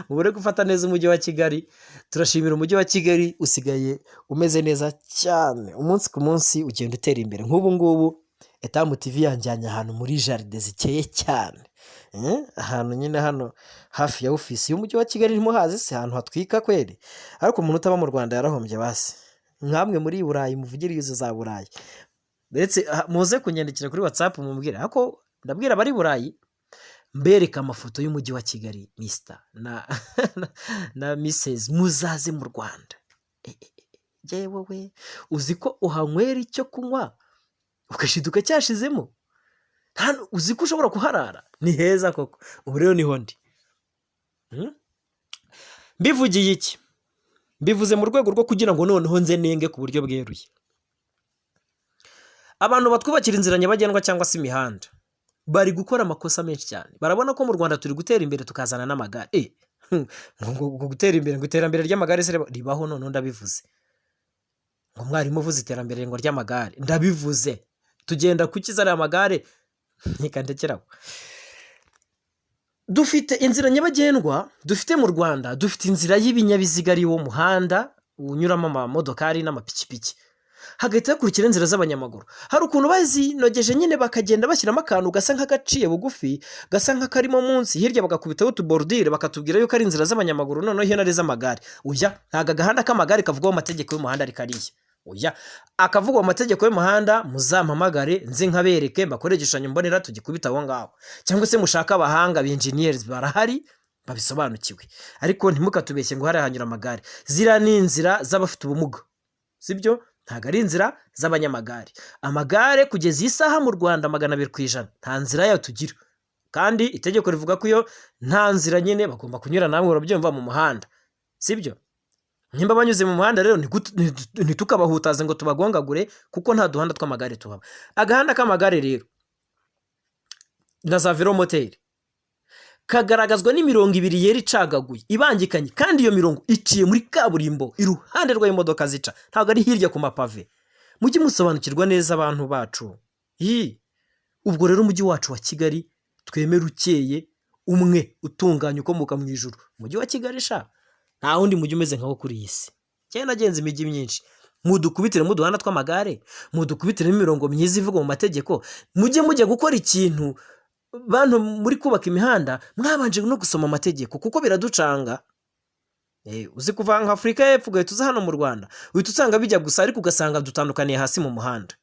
Mubure gufata neza umujyi wa Kigali. Turashimira umujyi wa Kigali, usigaye umeze neza cyane, umunsi ku munsi ugenda utera imbere. Nk'ubu ngubu Etamu TV yanjyanye ahantu muri jardin zikeye cyane. Ahantu nyine hano hafi ya ofisi y'umujyi wa Kigali, ntimuhazi se? Ahantu hatwika kweri. Ariko umuntu utaba mu Rwanda yarahombye. Basi nkamwe muri Burayi muvugire izo za Burayi, ndetse muze kunyandikira kuri WhatsApp mumbwire. Ariko ndabwira abari Burayi, mbereka amafoto y'umujyi wa Kigali. Mister na Mrs, muzaze mu Rwanda. Yewe we, uzi ko uhanywera icyo kunywa ugashiduka cyashizemo? Uzi ko ushobora kuharara? Ni heza koko. Ubu rero niho ndi. Mbivugiye iki? Mbivuze mu rwego rwo kugira ngo noneho nze nenge ku buryo bweruye abantu batwubakira inzira nyabagendwa cyangwa se imihanda. Bari gukora amakosa menshi cyane. Barabona ko mu Rwanda turi gutera imbere, tukazana n'amagare. Ngo gutera imbere, ngo iterambere ry'amagare se ribaho? Noneho ndabivuze ngo mwarimu uvuze iterambere ngo ry'amagare. Ndabivuze, tugenda kukiza ariya magare. Ntikandekeraho. Dufite inzira nyabagendwa, dufite mu Rwanda, dufite inzira y'ibinyabiziga, ari wo muhanda unyuramo amamodokari n'amapikipiki, hagahita hakurikira inzira z'abanyamaguru. Hari ukuntu bazinogeje nyine, bakagenda bashyiramo akantu gasa nk'agaciye bugufi, gasa nk'akarimo munsi, hirya bagakubitaho utubordure, bakatubwira yuko ari inzira z'abanyamaguru, noneho hino ari iz'amagare. Oya, ntabwo agahanda k'amagare kavugwaho amategeko y'umuhanda ari kariya. Oya, akavugwa mu mategeko y'umuhanda muzampamagare nze nkabereke, mbakore igishushanyo mbonera tugikubita aho ngaho, cyangwa se mushake abahanga b'engineers barahari babisobanukiwe. Ariko ntimukatubeshye ngo hariya hanyura amagare. Ziriya ni inzira z'abafite ubumuga, sibyo? Ntabwo ari inzira z'abanyamagare. Amagare kugeza iyi saha mu Rwanda 200% nta nzira yayo tugira, kandi itegeko rivuga ko iyo nta nzira nyine bagomba kunyura, namwe urabyumva, mu muhanda, sibyo? Nimba banyuze mu muhanda rero, ntitukabahutaze ngo tubagongagure, kuko nta duhanda tw'amagare tuhaba. Agahanda k'amagare rero na za velomoteri kagaragazwa n'imirongo ibiri yera icagaguye ibangikanye, kandi iyo mirongo iciye muri kaburimbo iruhande rw'aho imodoka zica, ntabwo ari hirya ku mapave. Mujye musobanukirwa neza, abantu bacu. Yi, ubwo rero umujyi wacu wa Kigali twemere ukeye, umwe utunganye, ukomoka mu ijuru. Umujyi wa Kigali sha, nta wundi mujyi umeze nkawo kuri iyi si. Cyane nagenze imijyi myinshi. Mudukubitiremo uduhanda tw'amagare, mudukubitiremo imirongo myiza ivugwa mu mategeko. Mujye mujya gukora ikintu, bantu muri kubaka imihanda, mwabanje no gusoma amategeko, kuko biraducanga. Uzi kuva nka Afurika y'Epfo ugahita uza hano mu Rwanda, uhita usanga bijya gusa, ariko ugasanga dutandukaniye hasi mu muhanda.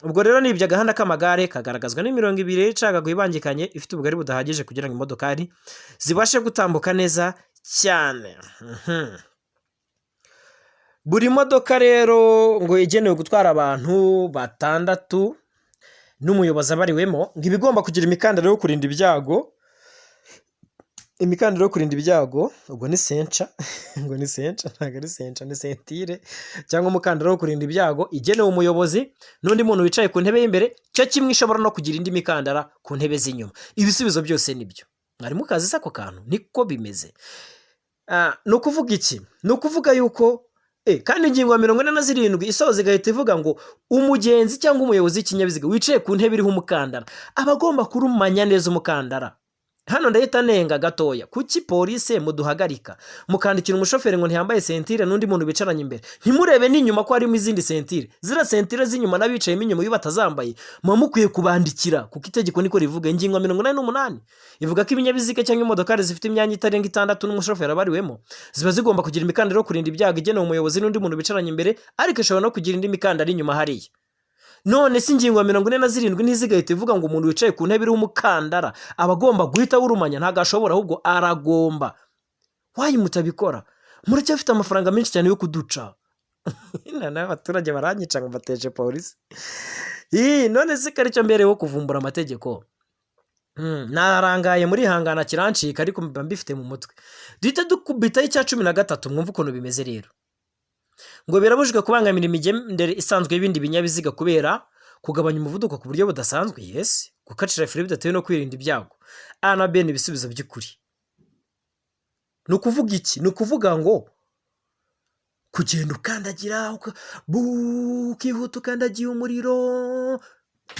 Ubwo rero ni ibyo. Agahanda k'amagare kagaragazwa n'imirongo ibiri icagaguye ibangikanye, ifite ubugari budahagije kugira ngo imodokari zibashe gutambuka neza cyane. Buri modoka rero ngo igenewe gutwara abantu batandatu n'umuyobozi abariwemo, ngo iba igomba kugira imikandara yo kurinda ibyago. Imikandara yo kurinda ibyago ubwo ni ceinture, ngo ni ceinture, ntabwo ari ceinture, ni ceinture cyangwa umukandara wo kurinda ibyago igenewe umuyobozi n'undi muntu wicaye ku ntebe y'imbere, cyo kimwe ishobora no kugira indi mikandara ku ntebe z'inyuma. Ibisubizo byose nibyo. Mwari mukazi se ako kantu? Niko bimeze. Ni ukuvuga iki? Ni ukuvuga yuko kandi ingingo ya 47 isoza igahita ivuga ngo umugenzi cyangwa umuyobozi w'ikinyabiziga wicaye ku ntebe iriho umukandara aba agomba kurumanya neza umukandara. Hano ndahita nenga gatoya. Kuki polisi muduhagarika mukandikira umushoferi ngo ntiyambaye ceinture n'undi muntu bicaranye imbere, ntimurebe n'inyuma ko harimo izindi ceinture? Ziriya ceinture z'inyuma n'abicayemo inyuma, iyo batazambaye muba mukwiye kubandikira, kuko itegeko niko rivuga. Ingingo ya 88 ivuga ko ibinyabiziga cyangwa imodokari zifite imyanya itarenga itandatu n'umushoferi abariwemo ziba zigomba kugira imikandara yo kurinda ibyago igenewe umuyobozi n'undi muntu bicaranye imbere, ariko ishobora no kugira indi mikandara inyuma hariya. None se ingingo ya 47 ntizigahita ivuga ngo umuntu wicaye ku ntebe iriho umukandara aba agomba guhita awurumanya? Ntabwo ashobora, ahubwo aragomba. Why mutabikora? Muracyafite amafaranga menshi cyane yo kuduca. N'abaturage baranyica ngo mbateje polisi. Ii, none se ko aricyo mbereyeho, kuvumbura amategeko? Narangaye muri hangana kirancika, ariko mba mbifite mu mutwe. Duhite dukubitaho icya 13, mwumve ukuntu bimeze rero. Ngo birabujijwe kubangamira imigendere isanzwe y'ibindi binyabiziga kubera kugabanya umuvuduko ku buryo budasanzwe. Yes, gukacira feri bidatewe no kwirinda ibyago. A na B ni ibisubizo by'ukuri. Ni ukuvuga iki? Ni ukuvuga ngo kugenda ukandagira, ukihuta ukandagiye umuriro,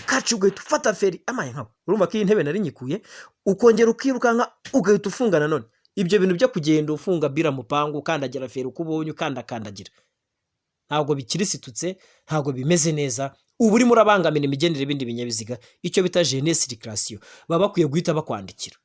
kaci ugahita ufata feri, amaye nkawe urumva ko iyi ntebe nari nyikuye, ukongera ukirukanka ugahita ufunga nanone. Ibyo bintu byo kugenda ufunga bira mupangu, ukandagira feri uko ubonye, ukandakandagira, ntabwo bikirisitutse, ntabwo bimeze neza. Uba urimo urabangamira imigendere y'ibindi binyabiziga, icyo bita gêne circulation. Baba bakwiye guhita bakwandikira.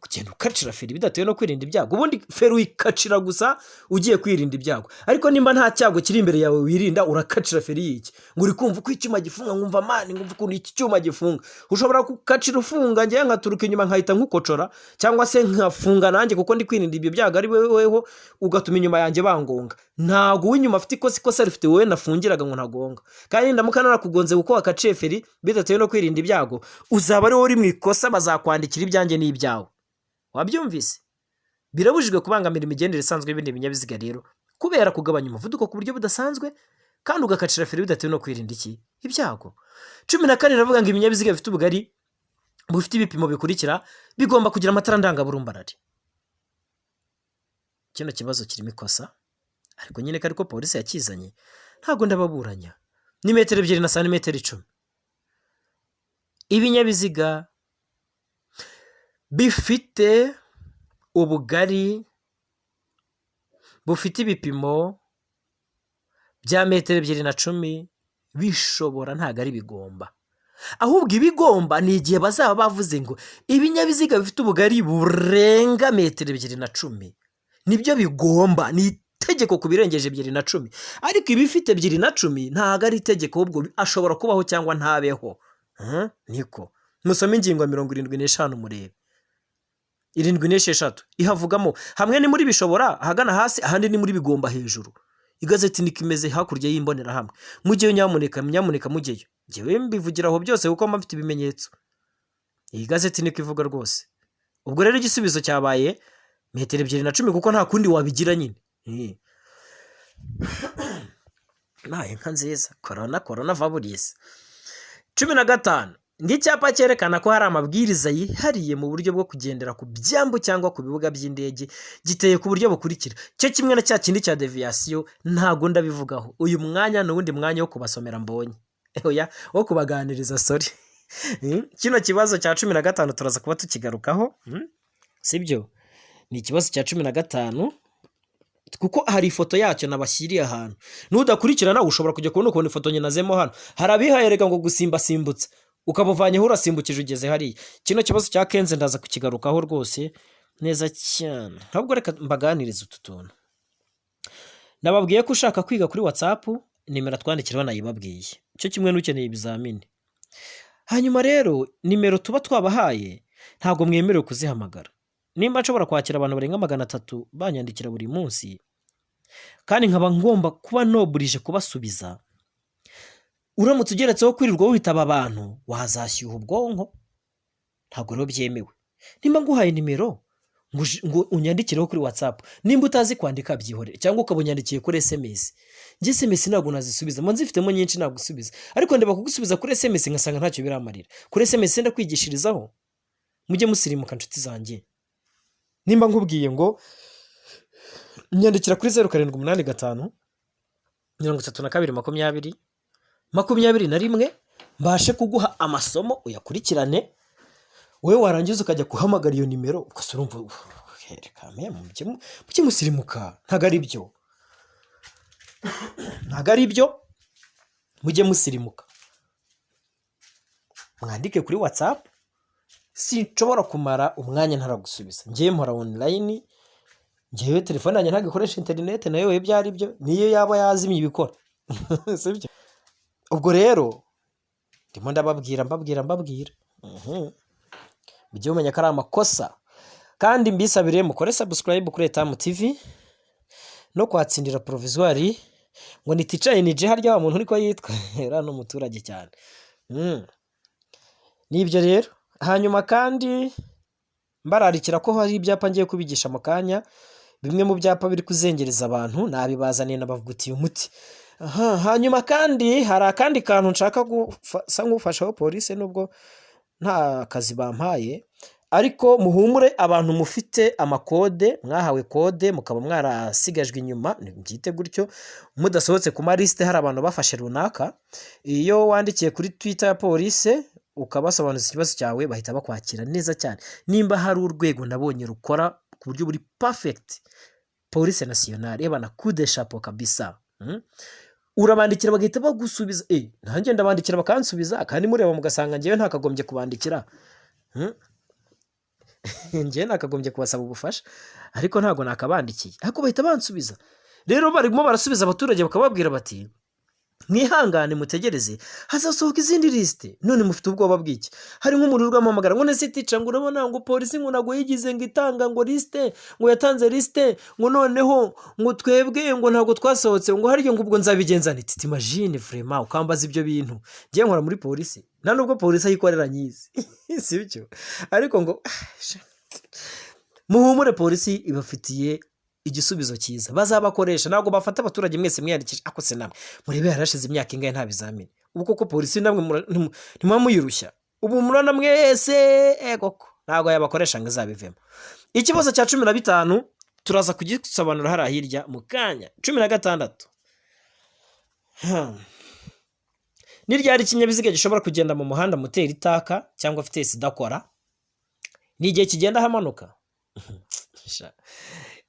Kugenda ukacira feri bidatewe no kwirinda ibyago, ubundi feri uyikacira gusa ugiye kwirinda ibyago, ariko nimba nta cyago kiri imbere yawe wirinda, urakacira feri y'iki? Ngo uri kumva uko icyuma gifunga, nkumva man, nkumva ukuntu iki cyuma gifunga. Ushobora gukacira ufunga, ngewe nkaturuka inyuma nkahita nkukocora, cyangwa se nkafunga nanjye kuko ndi kwirinda ibyo byago ari weho, ugatuma inyuma yanjye bangonga. Ntabwo uw'inyuma afite ikosa, ikosa rifite wowe nafungiraga ngo ntagonga. Kandi ndamuka narakugonze kuko wakaciye feri bidatewe no kwirinda ibyago, uzaba ari wowe uri mu ikosa, bazakwandikira ibyanjye n'ibyawe. Wabyumvise? Birabujijwe kubangamira imigendere isanzwe y'ibindi binyabiziga rero kubera kugabanya umuvuduko ku buryo budasanzwe, kandi ugakacira feri bidatewe no kwirinda iki? Ibyago. 14 iravuga ngo ibinyabiziga bifite ubugari bufite ibipimo bikurikira bigomba kugira amatara ndangaburumbarare. Kino kibazo kirimo ikosa, ariko nyine ko ariko polisi yakizanye, ntabwo ndababuranya. Ni metero 2 na santimetero 10. Ibinyabiziga bifite ubugari bufite ibipimo bya metero 2 na 10 bishobora, ntabwo ari bigomba. Ahubwo ibigomba ni igihe bazaba bavuze ngo ibinyabiziga bifite ubugari burenga metero 2 na 10, nibyo bigomba, ni itegeko ku birengeje 2 na 10. Ariko ibifite 2 na 10 ntabwo ari itegeko, ahubwo ashobora kubaho cyangwa ntabeho. Niko musome ingingo ya 75, murebe 76 ihavugamo. Hamwe ni muri bishobora ahagana hasi, ahandi ni muri bigomba hejuru. Igazeti niko imeze hakurya y'imbonerahamwe. Mujyeyo nyamuneka, nyamuneka mujyeyo. Njyewe mbivugira aho byose kuko mba mfite ibimenyetso. Iyi gazeti niko ivuga rwose. Ubwo rero igisubizo cyabaye metero 2 na 10, kuko nta kundi wabigira nyine. Naye inka nziza, korona korona vaburisi. 15, ng'icyapa cyerekana ko hari amabwiriza yihariye mu buryo bwo kugendera ku byambu cyangwa ku bibuga by'indege giteye ku buryo bukurikira. Cyo kimwe na cya kindi cya déviation, ntago ndabivugaho uyu mwanya, ni uwundi mwanya wo kubasomera mbonye, oya, wo kubaganiriza, sorry. Kino kibazo cya 15 turaza kuba tukigarukaho, sibyo? Ni ikibazo cya 15 kuko hari ifoto yacyo nabashyiriye ahantu. Nudakurikirana ushobora kujya kubona ukuntu ifoto nyinazemo hano. Hari abihaye reka ngo gusimbasimbutsa, ukabuvanyeho urasimbukije ugeze hariya. Kino kibazo cya 15 ndaza kukigarukaho rwose neza cyane. Ahubwo reka mbaganirize utu tuntu. Nababwiye ko ushaka kwiga kuri WhatsApp, nimero twandikiraho nayibabwiye, cyo kimwe n'ukeneye ibizamini. Hanyuma rero nimero tuba twabahaye ntabwo mwemerewe kuzihamagara. Nimba nshobora kwakira abantu barenga 300 banyandikira buri munsi, kandi nkaba ngomba kuba noburije kubasubiza, uramutse ugeretseho kwirirwa witaba abantu wazashyuha ubwonko. Ntabwo rero byemewe. Nimba nguhaye nimero ngo unyandikireho kuri WhatsApp, nimba utazi kwandika byihorere, cyangwa ukaba unyandikiye kuri SMS. Njye SMS ntabwo nazisubiza, mba nzifitemo nyinshi nagusubiza, ariko ndeba kugusubiza kuri SMS ngasanga ntacyo biramarira. Kuri SMS ndakwigishirizaho. Mujye musirimuka nshuti zanjye. Nimba nkubwiye ngo nyandikira kuri 0785 32 20 21, mbashe kuguha amasomo uyakurikirane, wowe warangiza ukajya guhamagara iyo nimero, gusa urumva reka mujye musirimuka. Ntabwo ari byo, ntabwo ari byo. Mujye musirimuka, mwandike kuri WhatsApp. Sinshobora kumara umwanya ntaragusubiza. Ngewe mpora online, ngewe telefone yanjye ntabwo ikoresha interineti nayo ibyo ari byo, niyo yaba yazimye ibikora, sibyo? Ubwo rero ndimo ndababwira, mbabwira, mbabwira, mujye mumenya ko ari amakosa. Kandi mbisabire mukore subscribe kuri Etamu TV no kwatsindira provisoire. Ngo ni tica enije harya wa muntu niko yitwa, era ni umuturage cyane. Ni ibyo rero. Hanyuma kandi mbararikira ko hari ibyapa ngiye kubigisha mu kanya, bimwe mu byapa biri kuzengereza abantu nabibazaniye, nabavugutiye umuti. Aha, hanyuma kandi hari akandi kantu nshaka gusa nk'ufashaho polisi, nubwo nta kazi bampaye, ariko muhumure abantu mufite amakode, mwahawe kode mukaba mwarasigajwe inyuma, mbyite gutyo, mudasohotse ku malisite, hari abantu bafashe runaka. Iyo wandikiye kuri Twitter ya polisi ukabasobanuza ikibazo cyawe, bahita bakwakira neza cyane. Nimba hari urwego nabonye rukora ku buryo buri perfect, Police Nationale, ebana, coup de chapeau kabisa. Urabandikira bagahita bagusubiza. Nanjye ndabandikira bakansubiza, kandi mureba mugasanga ngewe ntakagombye kubandikira. Njyewe nakagombye kubasaba ubufasha, ariko ntabwo nakabandikiye, ariko bahita bansubiza. Rero barimo barasubiza abaturage, bakababwira bati: "Mwihangane, mutegereze, hazasohoka izindi lisite. None mufite ubwoba bw'iki?" Hari nk'umuntu uri guhamagara ngo nese tica, ngo urabona ngo polisi ngo ntabwo yigize ngo itanga ngo lisite, ngo yatanze lisite, ngo noneho ngo twebwe ngo ntabwo twasohotse, ngo harya ngo ubwo nzabigenza nti? T'imagines vraiment, ukambaza ibyo bintu? Ngiye nkora muri polisi, nta nubwo polisi ayikorera nyizi, si byo? Ariko ngo muhumure, polisi ibafitiye igisubizo cyiza, bazabakoresha. Ntabwo bafata abaturage mwese mwiyandikisha. Ako se namwe murebe, yarashize imyaka ingahe nta bizamini? Ubu koko polisi namwe ntimuba muyirushya? Ubu murabona mwese, ego ko ntabwo yabakoresha ngo izabivemo. Ikibazo cya 15 turaza kugisobanura hariya hirya mu kanya. 16. Ni ryari ikinyabiziga gishobora kugenda mu muhanda moteri itaka cyangwa vitesse idakora? Ni igihe kigenda ahamanuka,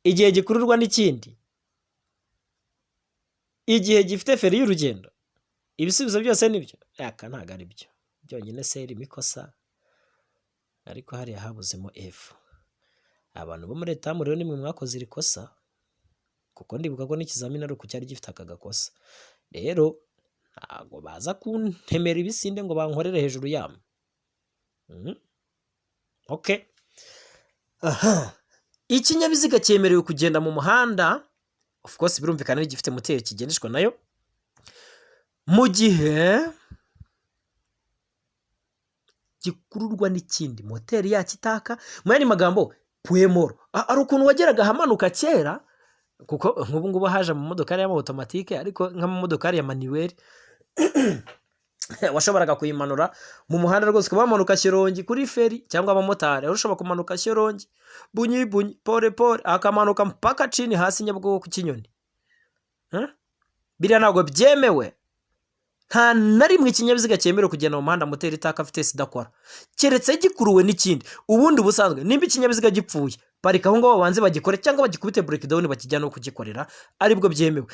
igihe gikururwa n'ikindi, igihe gifite feri y'urugendo. Ibisubizo byose nibyo? Aka ntabwo ari byo byonyine, se irimo ikosa, ariko hariya habuzemo F. Abantu bo muri etamu rero nimwe mwakoze iri kosa, kuko ndibuka ko n'ikizamini ari uku cyari gifite aka gakosa. Rero ntabwo baza kuntemera ibisinde ngo bankorere hejuru yabo. Okay. Aha, ikinyabiziga cyemerewe kugenda mu muhanda, of course birumvikana ni gifite moteri kigendeshwa nayo, mu gihe gikururwa n'ikindi, moteri yacyo itaka. Mu yandi magambo, point mort. Hari ukuntu wageraga ahamanuka kera, kuko nk'ubu ngubu haje amamodokari y'ama automatique, ariko nk'amamodokari ya manuel washoboraga kuyimanura mu muhanda rwose, ukaba wamanuka Shyorongi kuri feri, cyangwa abamotari, wari ushobora kumanuka Shyorongi bunyi bunyi, pole pole, akamanuka mpaka chini hasi Nyabugogo ku Kinyoni. Huh? Biriya ntabwo byemewe. Nta na rimwe ikinyabiziga cyemerewe kugenda mu muhanda moteri itaka, vitesse idakora, keretse gikuruwe n'ikindi. Ubundi ubusanzwe nimba ikinyabiziga gipfuye, parika aho ngaho, babanze bagikore cyangwa bagikubite breakdown, bakijyana no kugikorera, aribwo byemewe,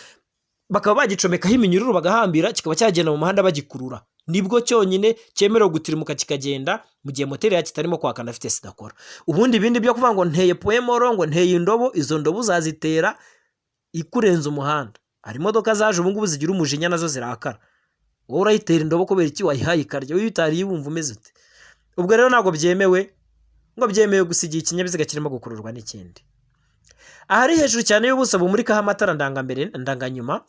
bakaba bagicomekaho iminyururu, bagahambira, kikaba cyagenda mu muhanda bagikurura. Nibwo cyonyine cyemerewe gutirimuka kikagenda, mu gihe moteri yacyo itarimo kwaka na vitesse idakora. Ubundi ibindi byo kuvuga ngo nteye point mort, ngo nteye indobo, izo ndobo uzazitera ikurenza umuhanda. Hari imodoka zaje ubu ngubu zigira umujinya, nazo zirakara. Wowe urayitera indobo kubera iki? Wayihaye ikarya, wowe utariye wumva umeze ute? Ubwo rero ntabwo byemewe, ngo byemewe gusa igihe ikinyabiziga kirimo gukururwa n'ikindi. Ahari hejuru cyane y'ubuso bumurikaho amatara ndangambere, ndanganyuma,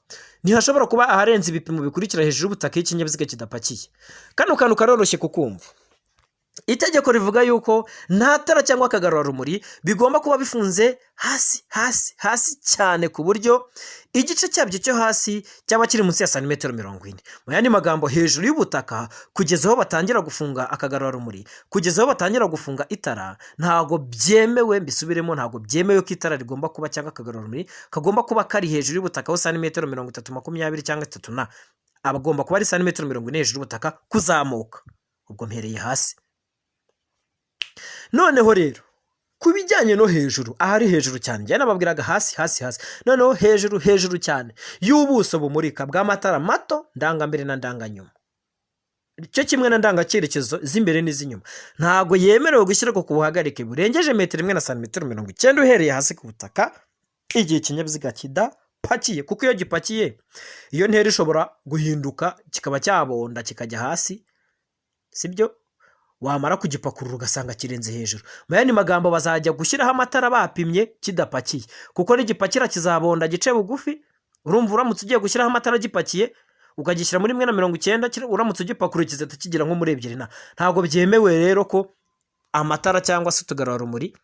ntihashobora kuba aharenze ibipimo bikurikira hejuru y'ubutaka iyo ikinyabiziga kidapakiye. Kano kantu karoroshye kukumva. Itegeko rivuga yuko nta tara cyangwa akagarurarumuri bigomba kuba bifunze hasi hasi hasi cyane, ku buryo igice cyabyo cyo hasi cyaba kiri munsi ya santimetero 40. Mu yandi magambo, hejuru y'ubutaka, kugeza aho batangira gufunga akagarurarumuri, kugeza aho batangira gufunga itara, ntabwo byemewe. Mbisubiremo, ntabwo byemewe ko itara rigomba kuba cyangwa akagarurarumuri kagomba kuba kari hejuru y'ubutaka ho santimetero 30, 20 cyangwa 30, na abagomba kuba ari santimetero 40 hejuru y'ubutaka kuzamuka. Ubwo mpereye hasi. Noneho rero ku bijyanye no hejuru, ahari hejuru cyane, njye nababwiraga hasi hasi hasi, noneho hejuru hejuru cyane y'ubuso bumurika bw'amatara mato ndangambere na ndanganyuma, cyo kimwe na ndangacyerekezo z'imbere n'iz'inyuma, ntabwo yemerewe gushyirwa ku buhagarike burengeje metero 1 na santimetero 90 uhereye hasi ku butaka, igihe ikinyabiziga kidapakiye, kuko iyo gipakiye iyo ntera ishobora guhinduka, kikaba cyabonda kikajya hasi, sibyo? Wamara kugipakurura ugasanga kirenze hejuru. Mu yandi magambo, bazajya gushyiraho amatara bapimye kidapakiye, kuko nigipakira kizabonda gice bugufi. Urumva, uramutse ugiye gushyiraho amatara gipakiye, Ukagishyira muri 1.90, uramutse ugipakuruye kizahita kigera nko muri 2 na. Ntabwo byemewe rero ko amatara cyangwa se utugarurarumuri,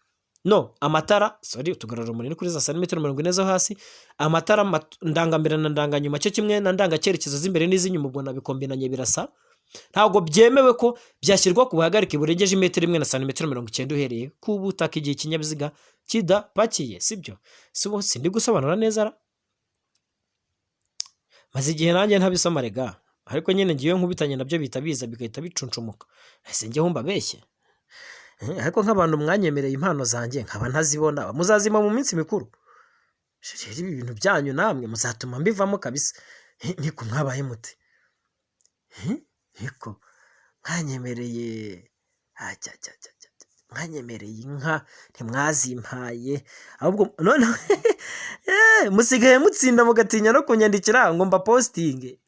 no amatara, sorry, utugarurarumuri ni kuri za santimetero 40 zo hasi, amatara ndangambere na ndanganyuma cyo kimwe na ndangacyerekezo z'imbere n'iz'inyuma, ubwo nabikombinanye birasa, ntabwo byemewe ko byashyirwa ku buhagarike burengeje imetero 1 na santimetero 90 uhereye ku butaka igihe ikinyabiziga kidapakiye, sibyo? Si ubu sindi gusobanura neza ra? Maze igihe nanjye ntabisoma rega, ariko nyine ngiye nkubitanye nabyo bihita biza bigahita bicuncumuka. Ese njyeho mbabeshye? Ariko nk'abantu mwanyemereye impano zanjye nkaba ntazibona, muzazima mu minsi mikuru. Rero ibi bintu byanyu namwe muzatuma mbivamo kabisa. Niko mwabaye mute? Niko mwanyemereye, ajya, ajya, ajya, ajya, ajya. Mwanyemereye inka ntimwazimpaye, ahubwo none musigaye mutsinda mugatinya no kunyandikira ngo mbapostinge.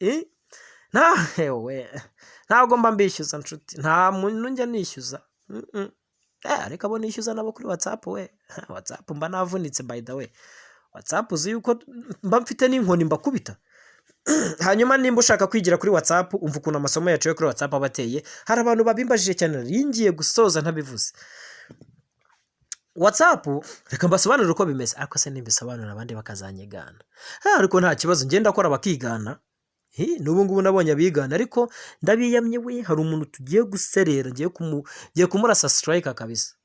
Nta we ntabwo mba mbishyuza nshuti, nta muntu njya nishyuza. Ariko abo nishyuza nabo kuri WhatsApp, we WhatsApp mba navunitse. By the way, WhatsApp uzi yuko mba mfite n'inkoni mbakubita. Hanyuma nimba ushaka kwigira kuri WhatsApp, umva ukuntu amasomo yacu yo kuri WhatsApp aba ateye. Hari abantu babimbajije cyane, nari ngiye gusoza ntabivuze. WhatsApp, reka mbasobanurire uko bimeze, ariko se nimbisobanura abandi bakazanyigana? Ariko nta kibazo, ngenda akora bakigana. N'ubu ngubu nabonye abigana, ariko ndabiyamye we. Hari umuntu tugiye guserera, ngiye kumurasa strike kabisa.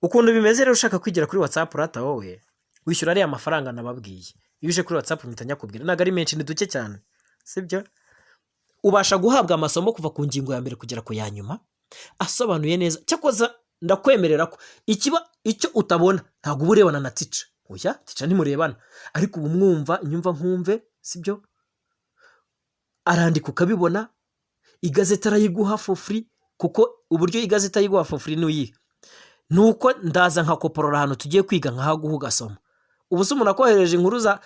Ukuntu bimeze rero, ushaka kwigira kuri WhatsApp rata, wowe wishyura ariya mafaranga nababwiye. Iyo uje kuri WhatsApp mpita nyakubwira, ntabwo ari menshi, ni duke cyane, sibyo? Ubasha guhabwa amasomo kuva ku ngingo ya mbere kugera ku ya nyuma asobanuye neza. Cyakoza ndakwemerera ko ikiba icyo utabona, ntabwo uba urebana na teacher. Oya, teacher ntimurebana, ariko ubu mwumva inyumva nkumve, sibyo? Arandika ukabibona, igazeti arayiguha for free. Kuko uburyo igazeti ayiguha for free ni uyihe? Ni uko ndaza nkakoporora ahantu tugiye kwiga, nkahaguha ugasoma. Ubu se umuntu akohereje inkuru za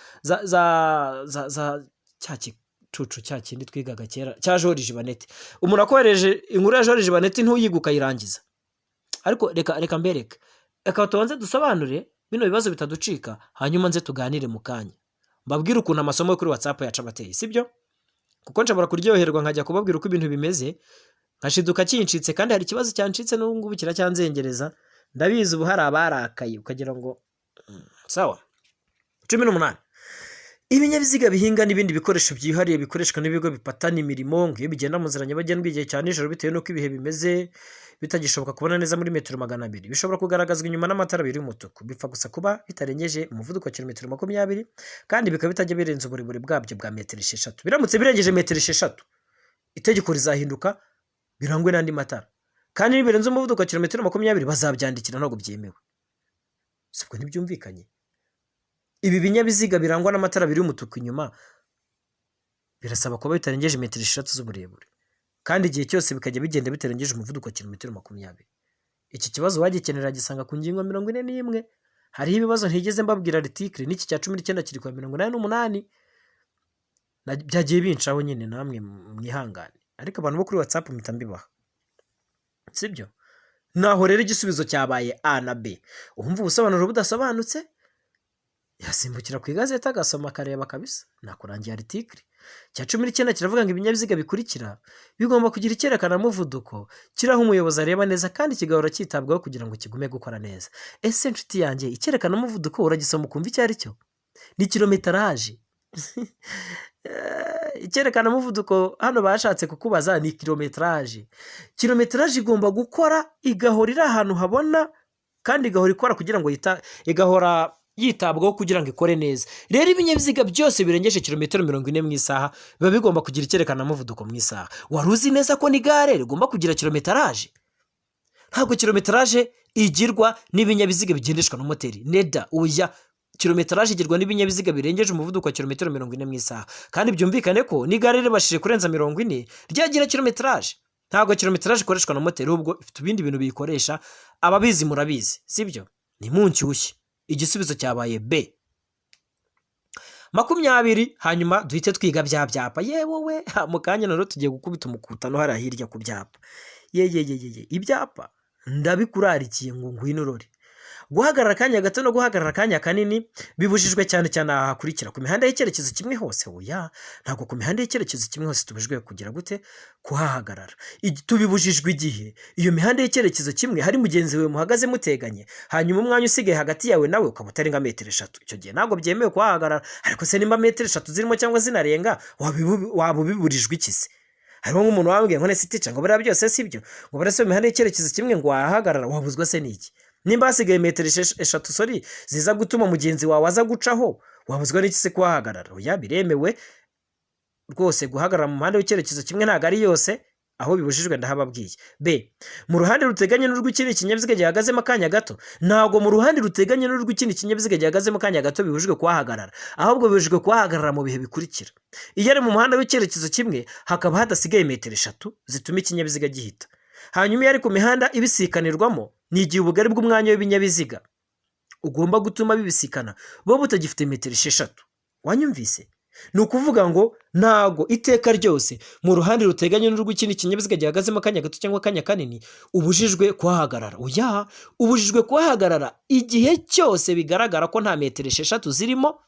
cya gicucu cya kindi twigaga kera cya Joriji Baneti, umuntu akohereje inkuru ya Joriji Baneti, ntuyiga ukayirangiza? Ariko reka mbereke, reka tubanze dusobanure bino bibazo bitaducika, hanyuma nze tuganire mu kanya, mbabwire ukuntu amasomo yo kuri WhatsApp yacu aba ateye, sibyo? Kuko nshobora kuryoherwa nkajya kubabwira uko ibintu bimeze, nkashiduka kincitse, kandi hari ikibazo cyancitse n'ubu ngubu kiracyanzengereza. Ndabizi, ubu hari abarakaye ukagira ngo sawa. 18. Ibinyabiziga bihinga n'ibindi bikoresho byihariye bikoreshwa n'ibigo bipatana imirimo, ngo iyo bigenda mu nzira nyabagendwa igihe cya nijoro, bitewe n'uko ibihe bimeze bitagishoboka kubona neza muri metero 200, bishobora kugaragazwa inyuma n'amatara abiri y'umutuku, bipfa gusa kuba bitarengeje umuvuduko wa kilometero 20, kandi bikaba bitajya birenza uburebure bwabyo bwa metero 6. Biramutse birengeje metero 6, itegeko rizahinduka birangwe n'andi matara, kandi nibirenze umuvuduko wa kilometero 20 bazabyandikira, ntabwo byemewe. Si ubwo ntibyumvikanye? Ibi binyabiziga birangwa n'amatara abiri y'umutuku inyuma birasaba kuba bitarengeje metero 6 z'uburebure, kandi igihe cyose bikajya bigenda bitarengeje umuvuduko wa kilometero 20. Iki kibazo wagikenera gisanga ku ngingo 41. Hariho ibibazo ntigeze mbabwira article, n'iki cya 19 kiri ku 88. Byagiye bincaho nyine, namwe mwihangane, ariko abantu bo kuri WhatsApp mpita mbibaha, sibyo? Naho rero igisubizo cyabaye A na B. Uwumva ubusobanuro budasobanutse yasimbukira ku igazeti agasoma akareba kabisa. Nakurangiye article. Cya 19 kiravuga ngo ibinyabiziga bikurikira bigomba kugira icyerekanamuvuduko kiri aho umuyobozi areba neza, kandi kigahora cyitabwaho kugira ngo kigume gukora neza. Ese nshuti yanjye, icyerekanamuvuduko uragisoma ukumva icyo ari cyo? Ni kilométrage. Icyerekanamuvuduko hano bashatse kukubaza ni kilométrage. Kilométrage igomba gukora, igahora iri ahantu habona, kandi igahora ikora kugira ngo igahora yitabwaho kugira ngo ikore neza. Rero ibinyabiziga byose birengeje kilometero 40 mu isaha biba bigomba kugira icyerekanamuvuduko mu isaha. Wari uzi neza ko n'igare rigomba kugira kilométrage? Ntabwo kilométrage igirwa n'ibinyabiziga bigendeshwa na moteri neda, oya. Kilométrage igirwa n'ibinyabiziga birengeje umuvuduko wa kilometero 40 mu isaha, kandi byumvikane ko n'igare ribashije kurenza 40 ryagira kilométrage. Ntabwo kilométrage ikoreshwa na moteri, ahubwo ifite ibindi bintu biyikoresha. Ababizi murabizi, sibyo? Ni mu nshyushyu. Igisubizo cyabaye B. 20. Hanyuma duhite twiga bya byapa. Yewe we, mu kanya rero tugiye gukubita umukutano hariya hirya ku byapa. Ye ye ye ye, ibyapa ndabikurarikiye ngo ngwino urore. Guhagarara akanya gato no guhagarara akanya kanini bibujijwe cyane cyane aha hakurikira: ku mihanda y'icyerekezo kimwe hose. Oya, ntabwo ku mihanda y'icyerekezo kimwe hose tubujijwe kugira gute? Kuhahagarara. Tubibujijwe igihe iyo mihanda y'icyerekezo kimwe hari mugenzi wawe muhagaze muteganye, hanyuma umwanya usigaye hagati yawe nawe ukaba utarenga metero 3. Icyo gihe ntabwo byemewe kuhahagarara. Ariko se nimba metero 3 zirimo cyangwa zinarenga, waba ubiburijwe iki se? Hariho nk'umuntu wambwiye ngo nese teacher, ngo buriya byose si byo, ngo buriya se mu mihanda y'icyerekezo kimwe ngo wahahagarara, wabuzwa se n'iki? Nimba hasigaye metero 3, sorry, ziza gutuma mugenzi wawe aza gucaho, wabuzwa n'iki se kuhahagarara? Oya, biremewe rwose guhagarara mu muhanda w'icyerekezo kimwe, ntabwo ari yose. Aho bibujijwe ndahababwiye. B, mu ruhande ruteganye n'urw'ikindi kinyabiziga gihagazemo akanya gato. Ntabwo mu ruhande ruteganye n'urw'ikindi kinyabiziga gihagazemo akanya gato bibujijwe kuhahagarara, ahubwo bibujijwe kuhahagarara mu bihe bikurikira: iyo ari mu muhanda w'icyerekezo kimwe hakaba hadasigaye metero 3 zituma ikinyabiziga gihita. Hanyuma iyo ari ku mihanda ibisikanirwamo, ni igihe ubugari bw'umwanya w'ibinyabiziga ugomba gutuma bibisikana buba butagifite metero 6. Wanyumvise? Ni ukuvuga ngo ntago iteka ryose mu ruhande ruteganye n'urw'ikindi kinyabiziga gihagazemo akanya gato cyangwa akanya kanini ubujijwe kuhahagarara. Oya, ubujijwe kuhahagarara igihe cyose bigaragara ko nta metero 6 zirimo,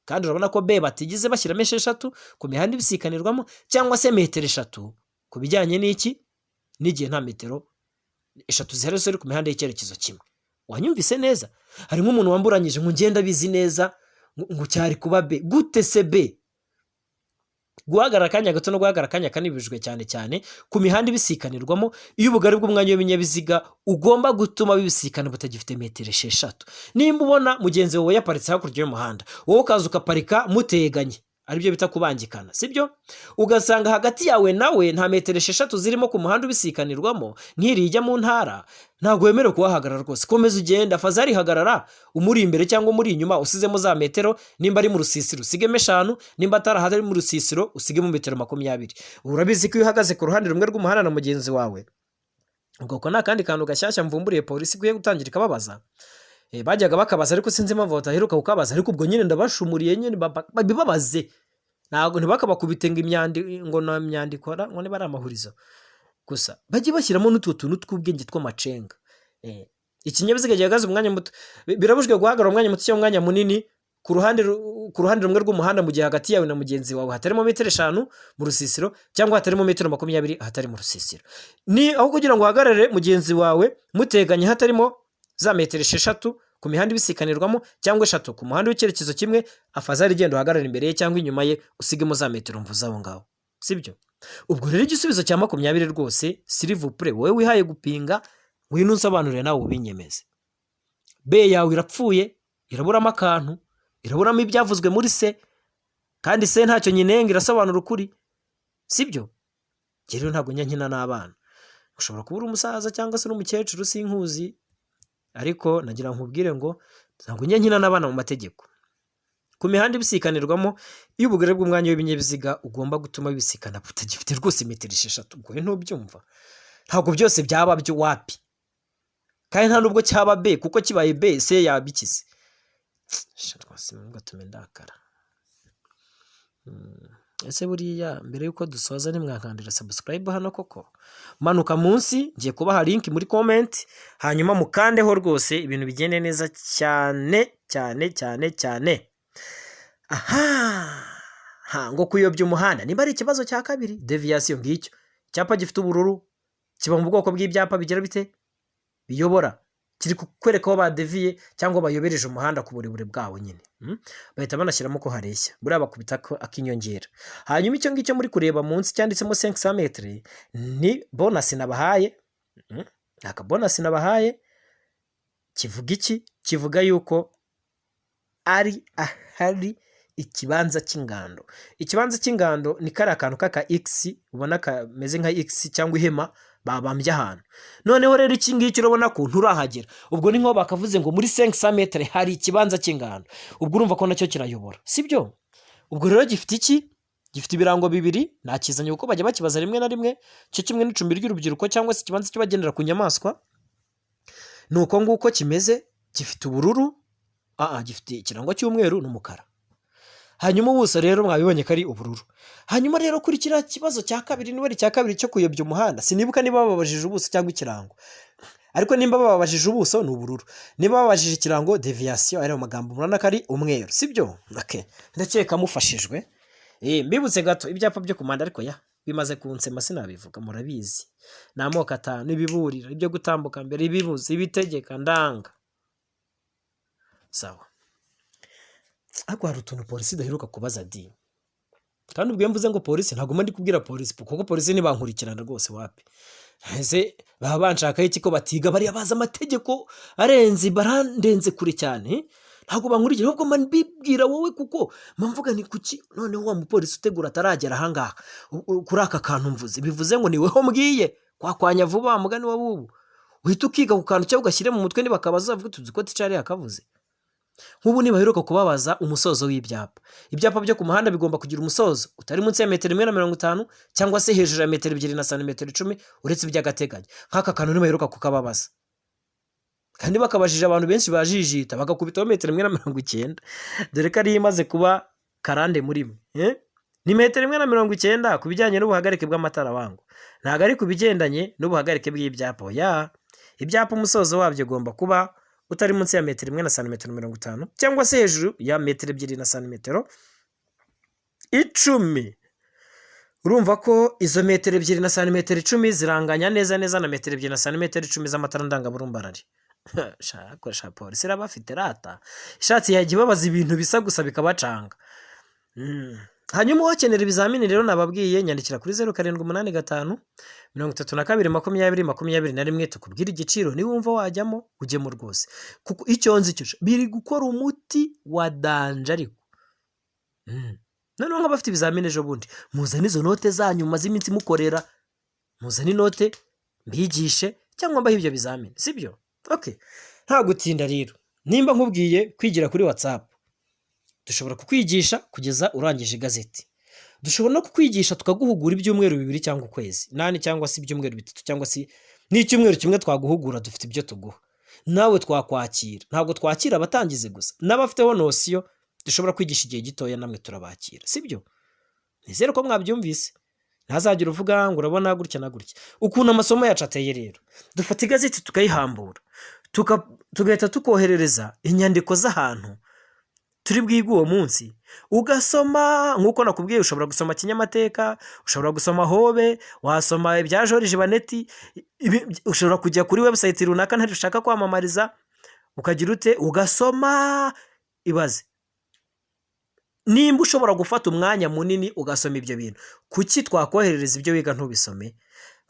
kandi urabona ko B batigeze bashyiramo 6 ku mihanda ibisikanirwamo, cyangwa se metero 3 ku bijyanye n'iki? N'igihe nta metero 3 zihari ziri ku mihanda y'icyerekezo kimwe. Wanyumvise neza? Hari nk'umuntu wamburanyije ngo ngenda abizi neza ngo cyari kuba B. Gute se B? Guhagarara akanya gato no guhagarara akanya kanini bibujijwe cyane cyane ku mihanda ibisikanirwamo iyo ubugari bw'umwanya w'ibinyabiziga ugomba gutuma bibisikana butagifite metero 6. Nimba ubona mugenzi wawe yaparitse hakurya y'umuhanda, wowe ukaza ukaparika muteganye, aribyo bita kubangikana, sibyo? Ugasanga hagati yawe nawe nta metero 6 zirimo ku muhanda ubisikanirwamo, nk'iri ijya mu ntara, ntabwo wemerewe kuhahagarara rwose. Komeza ugenda, fazari hagarara umuri imbere cyangwa umuri inyuma, usizemo za metero. Nimba ari mu rusisiro usigemo 5, nimba atari ahari mu rusisiro usigemo metero 20. Urabizi ko iyo uhagaze ku ruhande rumwe rw'umuhanda na mugenzi wawe, ubwo ko nta kandi kantu gashyashya mvumburiye polisi ikwiye gutangira ikababaza. Bajyaga bakabaza ariko sinzi impamvu bataheruka kukabaza. Ariko ubwo nyine ndabashumuriye nyine, babibabaze, ntabwo ntibakabakubite ngo imyandi, ngo na myandikora, ngo niba ari amahurizo gusa, bajye bashyiramo n'utwo tuntu tw'ubwenge tw'amacenga. Ikinyabiziga gihagaze umwanya muto, birabujijwe guhagarara umwanya muto cyangwa umwanya munini ku ruhande rumwe rw'umuhanda mu gihe hagati yawe na mugenzi wawe hatarimo metero 5 mu rusisiro, cyangwa hatarimo metero 20 ahatari mu rusisiro. Ni aho kugira ngo uhagarare mugenzi wawe muteganye hatarimo za metero 6 ku mihanda ibisikanirwamo, cyangwa 3 ku muhanda w'icyerekezo kimwe, afazari igenda uhagarara imbere ye cyangwa inyuma ye, usigemo za metero mvuze aho ngaho, sibyo? Ubwo rero igisubizo cya 20 rwose, s'il vous plaît, wowe wihaye gupinga, ngwino unsobanurire nawe ubinyemeze. B yawe irapfuye, iraburamo akantu, iraburamo ibyavuzwe muri C, kandi C ntacyo nyinenga, irasobanura ukuri, sibyo? Njye rero ntabwo njya nkina n'abana. Ushobora kuba uri umusaza cyangwa se uri umukecuru, sinkuzi, ariko nagira nkubwire ngo ntabwo njya nkina n'abana mu mategeko. Ku mihanda ibisikanirwamo iyo ubugari bw'umwanya w'ibinyabiziga ugomba gutuma bibisikana butagifite rwose metero 6. Ubwo ntubyumva? Ntabwo byose byaba byo, wapi, kandi nta nubwo cyaba B, kuko kibaye B, C yabikize. Rwose ngatume ndakara. Ese buriya mbere y'uko dusoza ntimwankandira subscribe hano koko? Manuka munsi, ngiye kubaha link muri comment, hanyuma mukandeho rwose, ibintu bigende neza cyane cyane cyane cyane. Aha ha, ngo kuyobya umuhanda nimba ari ikibazo cya kabiri, déviation, ngicyo icyapa gifite ubururu, kiba mu bwoko bw'ibyapa bigira bite? Biyobora. Kiri kukwereka aho badeviye cyangwa bayobereje umuhanda ku burebure bwawo nyine. Bahita banashyiramo ko hareshya, buriya bakubita akinyongera. Hanyuma icyo ngicyo muri kureba munsi cyanditsemo 500 mètres ni bonus nabahaye. Ni aka bonus nabahaye. Kivuga iki? Kivuga yuko ari ahari ikibanza cy'ingando. Ikibanza cy'ingando ni kariya kantu k'aka X ubona kameze nka X cyangwa ihema babambye ahantu. Noneho rero iki ngiki urabona ko nturahagera, ubwo ni nko bakavuze ngo muri 500 mètres hari ikibanza cy'ingando. Ubwo urumva ko nacyo kirayobora, sibyo? Ubwo rero gifite iki? Gifite ibirango bibiri, nakizanye kuko bajya bakibaza rimwe na rimwe, cyo kimwe n'icumbi ry'urubyiruko cyangwa se ikibanza cy'abagendera ku nyamaswa. Ni uko nguko kimeze, gifite ubururu, gifite ikirango cy'umweru n'umukara. Hanyuma ubuso rero mwabibonye ko ari ubururu. Hanyuma rero kuri kiriya kibazo cya kabiri, niba ari icya kabiri cyo kuyobya umuhanda, sinibuka niba bababajije ubuso cyangwa ikirango. Ariko nimba bababajije ubuso, ni ubururu. Niba bababajije ikirango déviation, ari mu magambo, murabona ko ari umweru, sibyo? Okay. Ndakeka mufashijwe. Mbibutse gato ibyapa byo ku muhanda, ariko ya bimaze kunsema sinabivuga, murabizi. Ni amoko atanu: ibiburira, ibyo gutambuka mbere, ibibuza, ibitegeka, ndanga. Sawa. Ariko hari utuntu polisi idaheruka kubaza di. Kandi ubwo iyo mvuze ngo polisi, ntabwo mba ndi kubwira polisi, kuko polisi ntibankurikirana rwose, wapi. Ese baba banshakaho iki ko batiga? Bariya bazi amategeko arenze, barandenze kure cyane, ntabwo bankurikira. Ahubwo mba mbibwira wowe, kuko mba mvuga ni kuki noneho wa mupolisi utegura ataragera ahangaha kuri aka kantu mvuze. Bivuze ngo ni weho mbwiye kwakwanya vuba, mugani wa bubu, uhita ukiga ku kantu cyangwa ugashyire mu mutwe, nibakabaza uzavuge tuzi ko teacher yakavuze. Nk'ubu nibaheruka kubabaza umusozo w'ibyapa, ibyapa byo ku muhanda bigomba kugira umusozo utari munsi ya metero 1.50 cyangwa se hejuru ya metero 2 na santimetero 10, uretse iby'agateganyo. Nk'aka kantu ntibaheruka kukababaza, kandi bakabajije abantu benshi bajijita bagakubitaho metero 1.90, dore ko ariyo imaze kuba karande muri mwe, eh? Ni metero 1.90 ku bijyanye n'ubuhagarike bw'amatara wangu, ntabwo ari ku bigendanye n'ubuhagarike bw'ibyapa. Ya ibyapa, umusozo wabyo ugomba kuba utari munsi ya metero 1 na santimetero 50 cyangwa se hejuru ya metero 2 na santimetero 10. Urumva ko izo metero 2 na santimetero 10 ziranganya neza neza na metero 2 na santimetero 10 z'amatara ndangaburumbarare. Shaka polisi irabafite rata, ishatse yajya ibabaza ibintu bisa gusa bikabacanga. Hanyuma uwakenera ibizamini rero, nababwiye, nyandikira kuri 0785 32 20 21, tukubwire igiciro. Niba wumva wajyamo, ujyemo rwose, kuko icyo nzi cyo biri gukora umuti wa danger. Ariko noneho nk'abafite ibizamini ejo bundi, muzane izo note zanyu mumaze iminsi mukorera, muzane inote mbigishe cyangwa mbahe ibyo bizamini, sibyo? Okay. Nta gutinda rero, nimba nkubwiye kwigira kuri WhatsApp, dushobora kukwigisha kugeza urangije igazeti. Dushobora no kukwigisha tukaguhugura ibyumweru 2 cyangwa ukwezi nani, cyangwa se ibyumweru 3, cyangwa se n'icyumweru kimwe twaguhugura. Dufite ibyo tuguha, nawe twakwakira. Ntabwo twakira abatangizi gusa, n'abafiteho notion dushobora kwigisha igihe gitoya, namwe turabakira, sibyo? Nizere ko mwabyumvise, ntazagire uvuga ngo urabona gutya na gutya. Ukuntu amasomo yacu ateye rero, dufata igazeti tukayihambura, tugahita tukoherereza inyandiko z'ahantu turi bwige uwo munsi, ugasoma. Nk'uko nakubwiye, ushobora gusoma Kinyamateka, ushobora gusoma Hobe, wasoma ibya George Baneti, ushobora kujya kuri website runaka ntari ushaka kwamamariza, ukagira ute, ugasoma. Ibaze nimba ushobora gufata umwanya munini ugasoma ibyo bintu, kuki twakoherereza ibyo wiga ntubisome?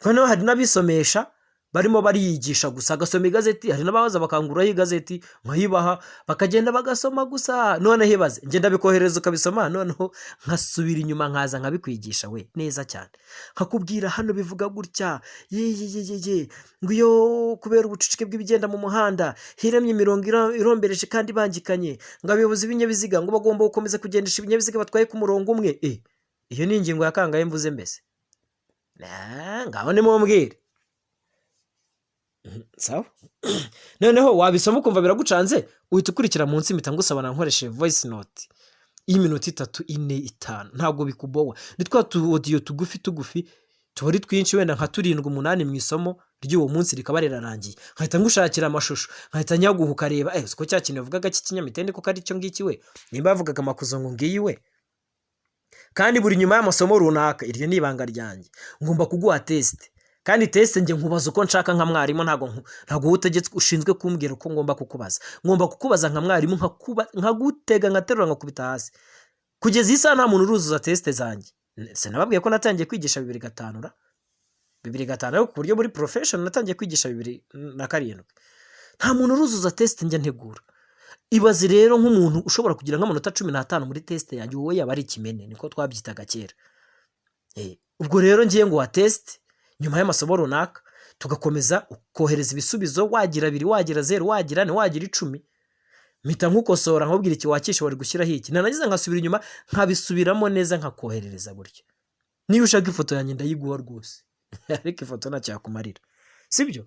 Noneho hari n'abisomesha barimo bariyigisha gusa, agasoma igazeti. Hari n'abaza bakanguraho igazeti nkayibaha, bakagenda bagasoma gusa. Noneho ibaze ngenda bikohereza ukabisoma, noneho nkasubira inyuma nkaza nkabikwigisha we neza cyane, nkakubwira hano bivuga gutya, ye ye ye ye ye, ngo iyo kubera ubucucike bw'ibigenda mu muhanda hiremye imirongo irombereje kandi ibangikanye, ngo abayobozi b'ibinyabiziga ngo bagomba gukomeza kugendesha ibinyabiziga batwaye ku murongo umwe. Iyo ni ingingo ya kangahe mvuze mbese? Ngaho nimumbwire. Sawa. Noneho wabisoma ukumva biragucanze, uhita ukurikira munsi, mpita ngusaba nkoresheje voice note y'iminota 3, 4, 5. Ntabwo bikubowa, ni twa tu audio tugufi tugufi, tuba ari twinshi, wenda nka turindwi, umunani mu isomo ry'uwo munsi rikaba rirarangiye. Nkahita ngushakira amashusho, nkahita nyaguha ukareba, siko cya kintu yavugaga cy'ikinyamitende kuko ari cyo ngiki we, nimba yavugaga amakuzo ngo ngiyi we. Kandi buri nyuma y'amasomo runaka, iryo ni ibanga ryanjye, ngomba kuguha test. Kandi test njye nkubaza uko nshaka nka mwarimu. Ntabwo wowe utegetswe ushinzwe kumbwira uko ngomba kukubaza. Ngomba kukubaza nka mwarimu, nkagutega, nkaterura, nkakubita hasi. Kugeza iyi saha nta muntu uruzuza test zanjye. Sinababwiye ko natangiye kwigisha 2005 ra? 2005, ariko ku buryo muri profession natangiye kwigisha 2007. Nta muntu uruzuza test njya ntegura. Ibaze rero nk'umuntu ushobora kugira nk'amanota 15 muri test yanjye, wowe yaba ari ikimene, niko twabyitaga kera. Ubwo rero ngiye ngo wa test nyuma y'amasomo runaka, tugakomeza, ukohereza ibisubizo, wagira 2, wagira 0, wagira 4, wagira 10, mpita nkukosora, nkubwira iki wakishe, wari gushyiraho iki. Narangiza nkasubira inyuma nkabisubiramo neza, nkakoherereza gutyo. Niba ushaka ifoto yanjye ndayiguha rwose, ariko ifoto ntacyakumarira, sibyo?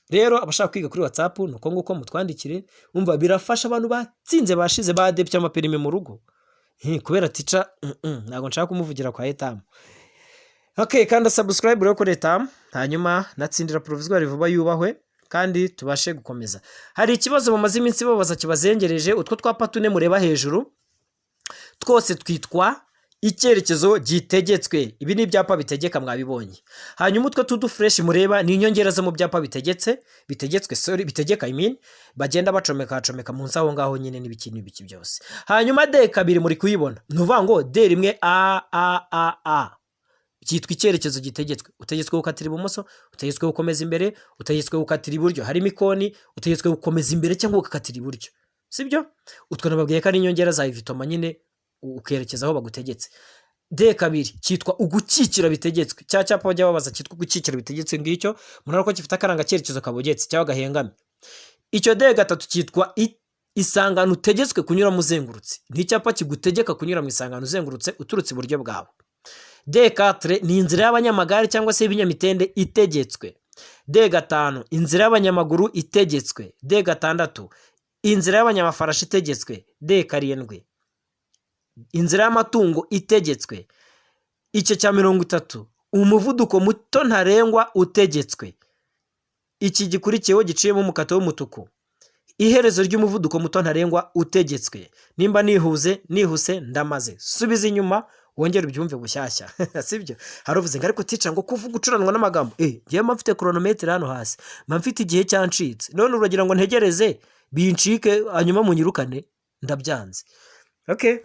Rero abashaka kwiga kuri WhatsApp ni uko nguko, mutwandikire. Umva, birafasha abantu batsinze, bashize, badepye amaperime mu rugo kubera teacher. Ntabwo nshaka kumuvugira kwa etamu. Okay, kanda subscribe rero kuri etamu, hanyuma natsindira provisoire vuba yubahwe. Kandi tubashe gukomeza. Hari ikibazo bamaze iminsi babaza kibazengereje. Utwo twapa tune mureba hejuru twose twitwa icyerekezo gitegetswe. Ibi ni ibyapa bitegeka, mwabibonye. Hanyuma utwo tuduflèche mureba ni inyongera zo mu byapa bitegetse, bitegetswe, sorry, bitegeka, I mean, bagenda bacomeka bacomeka munsi aho ngaho nyine n'ibiki n'ibiki byose. Hanyuma D2 muri kuyibona, ni ukuvuga ngo D1 A A A A cyitwa icyerekezo gitegetswe. Utegetswe gukatira ibumoso, utegetswe gukomeza imbere, utegetswe gukatira iburyo harimo ikoni, utegetswe gukomeza imbere cyangwa ugakatira iburyo, sibyo? Utwo nababwiye ko ari inyongera za évitement nyine, ukerekeza aho bagutegetse. D2 cyitwa ugukikira bitegetswe. Cya cyapa bajya babaza cyitwa ugukikira bitegetswe ngicyo, murabona ko gifite akaranga cyerekezo kabogetse cyangwa gahengamye. Icyo D3 cyitwa isangano utegetswe kunyuramo uzengurutse. Ni icyapa kigutegeka kunyura mu isangano uzengurutse uturutse iburyo bwawe. D4 ni inzira y'abanyamagare cyangwa se y'ibinyamitende itegetswe. D5, inzira y'abanyamaguru itegetswe. D6, inzira y'abanyamafarashi itegetswe. D7, inzira y'amatungo itegetswe. Icyo cya 30, umuvuduko muto ntarengwa utegetswe. Iki gikurikiyeho giciyemo umukato w'umutuku, iherezo ry'umuvuduko muto ntarengwa utegetswe. Nimba nihuze, nihuse, ndamaze. Subiza inyuma wongere ubyumve bushyashya, sibyo? Hari uvuze ngo: "Ariko tica, ngo kuvuga ucuranwa n'amagambo." Ngewe mba mfite chronomètre hano hasi, mba mfite igihe cyancitse. None uragira ngo ntegereze bincike hanyuma munyirukane? Ndabyanze. Okay,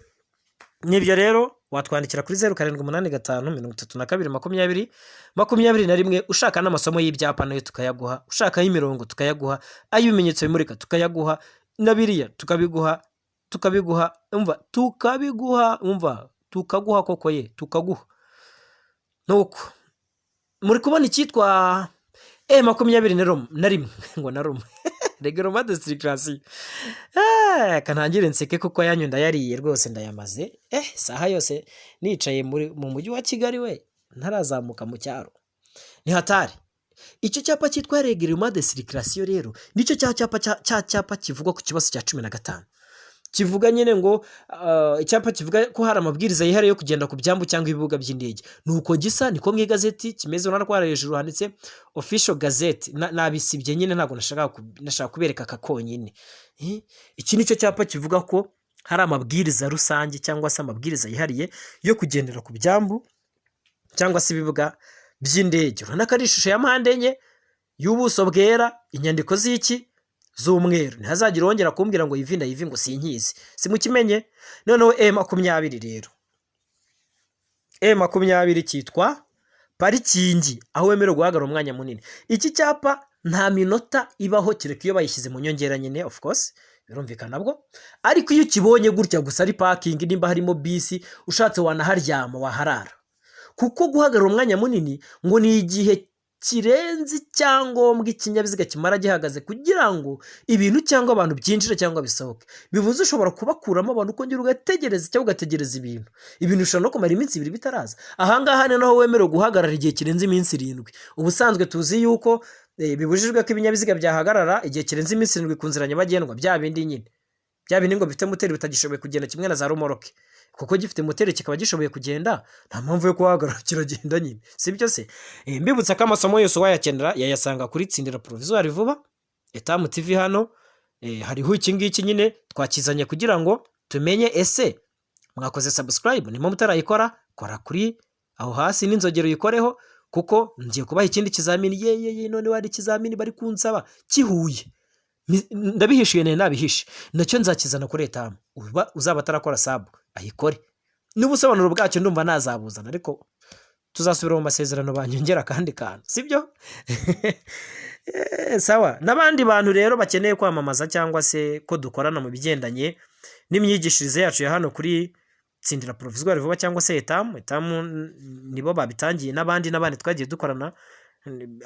nibyo rero. Watwandikira kuri 0785322021, ushaka n'amasomo y'ibyapa nayo tukayaguha, ushaka ay'imirongo tukayaguha, ay'ibimenyetso bimurika tukayaguha, na biriya tukabiguha, tukabiguha, umva, tukabiguha, umva, tukaguha koko ye, tukaguha. Nuko muri kubona icyitwa E 21 ngo na rumwe, règlement de circulation. Kanangire nseke kuko ayanyu ndayariye rwose, ndayamaze. Saha yose nicaye mu mujyi wa Kigali we, ntarazamuka mu cyaro, ni hatari. Icyo cyapa cyitwa règlement de circulation rero nicyo cya cyapa cya cyapa kivugwa ku kibazo cya 15, kivuga nyine ngo icyapa kivuga ko hari amabwiriza yihariye yo kugenda ku byambu cyangwa ibibuga by'indege. Ni uko gisa, niko mu igazeti kimeze. Urabona ko hari hejuru handitse Official Gazette. Nabisibye nyine, ntabwo nashaka kubereka aka konyine. Iki nicyo cyapa kivuga ko hari amabwiriza rusange cyangwa se amabwiriza yihariye yo kugendera ku byambu cyangwa se ibibuga by'indege. Urabona ko ari ishusho ya mpande enye y'ubuso bwera, inyandiko z'iki z'umweru. Ntihazagire wongera kumbwira ngo yivi ndayivi ngo sinkizi, simukimenye. Noneho E 20 rero, E 20 cyitwa parking, aho wemerewe guhagarara umwanya munini. Iki cyapa nta minota ibaho, kereka iyo bayishyize mu nyongera nyine, of course, birumvikana bwo. Ariko iyo ukibonye gutya gusa ari parking, nimba harimo bisi, ushatse wanaharyama, waharara, kuko guhagarara umwanya munini ngo ni igihe kirenze icyangombwa ikinyabiziga kimara gihagaze kugira ngo ibintu cyangwa abantu byinjire cyangwa bisohoke. Bivuze ushobora kubakuramo abantu, ukongera ugategereza cyangwa ugategereza ibintu. Ibintu bishobora no kumara iminsi 2 bitaraza. Ahangaha ni naho wemerewe guhagarara igihe kirenze iminsi 7. Ubusanzwe tuzi yuko bibujijwe ko ibinyabiziga byahagarara igihe kirenze iminsi 7 ku nzira nyabagendwa, bya bindi nyine, bya bindi ngo bifite moteri bitagishoboye kugenda, kimwe na za remorque, kuko gifite moteri kikaba gishoboye kugenda, nta mpamvu yo kuhagarara, kiragenda nyine, si byo se? Mbibutsa ko amasomo yose wayakenera yayasanga kuri Tsindira Provisoire vuba, Etamu TV. Hano hariho iki ngiki nyine twakizanye kugira ngo tumenye ese mwakoze subscribe. Nimba mutarayikora, kora kuri aho hasi n'inzogera uyikoreho, kuko ngiye kubaha ikindi kizamini. Ye ye ye, none wari ikizamini bari kunsaba kihuye. Ndabihishuye, nari nabihishe, nacyo nzakizana kuri Etamu. Uzaba atarakora sub ayikore, n'ubusobanuro bwacyo ndumva nazabuzana, ariko tuzasubira mu masezerano banyongera akandi kantu, sibyo? Sawa. N'abandi bantu rero bakeneye kwamamaza cyangwa se ko dukorana mu bigendanye n'imyigishirize yacu ya hano kuri Tsindira Provisoire vuba cyangwa se Etamu, Etamu nibo babitangiye, n'abandi n'abandi twagiye dukorana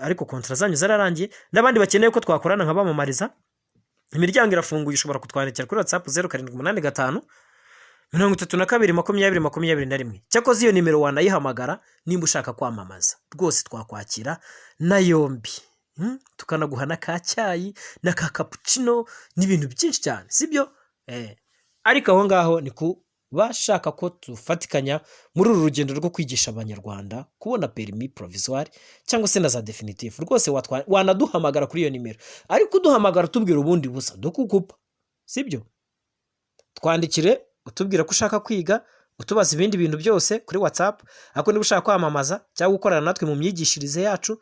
ariko contrat zanyu zararangiye, n'abandi bakeneye ko twakorana nkabamamariza, imiryango irafunguye. Ushobora kutwandikira kuri WhatsApp 0785322021. Cyakoze iyo nimero wanayihamagara nimba ushaka kwamamaza, rwose twakwakira na yombi. Tukanaguha na ka cyayi na ka cappuccino n'ibintu byinshi cyane, sibyo? Ariko aho ngaho ni ku Bashaka ko dufatikanya muri uru rugendo rwo kwigisha Abanyarwanda kubona permis provisoire cyangwa se na za définitif, rwose wanaduhamagara kuri iyo nimero. Ariko uduhamagara utubwira ubundi busa, dukukupa, sibyo? Twandikire utubwira ko ushaka kwiga, utubaza ibindi bintu byose kuri WhatsApp. Ariko niba ushaka kwamamaza cyangwa gukorana natwe mu myigishirize yacu,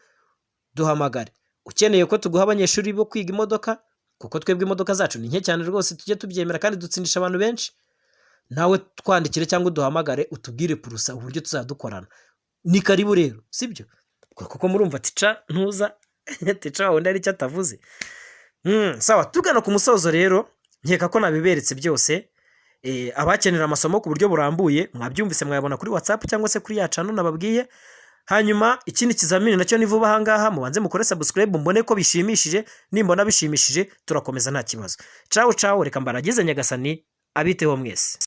duhamagare. Ukeneye ko tuguha abanyeshuri bo kwiga imodoka, kuko twebwe imodoka zacu ni nke cyane rwose, tujye tubyemera, kandi dutsindisha abantu benshi, nawe twandikire cyangwa uduhamagare, utubwire purusa uburyo tuzadukorana. Ni karibu rero, sibyo? Kuko murumva tica ntuza tica wundi hari icyo atavuze. Sawa, tugana ku musozo rero, nkeka ko nabiberetse byose. Abakenera amasomo ku buryo burambuye mwabyumvise, mwayabona kuri WhatsApp cyangwa se kuri ya channel nababwiye. Hanyuma ikindi kizamini nacyo ni vuba ahangaha. Mubanze mukore subscribe, mbone ko bishimishije. Nimbona bishimishije, turakomeza, nta kibazo. Cawu cawu, reka mbaragize. Nyagasani abiteho mwese.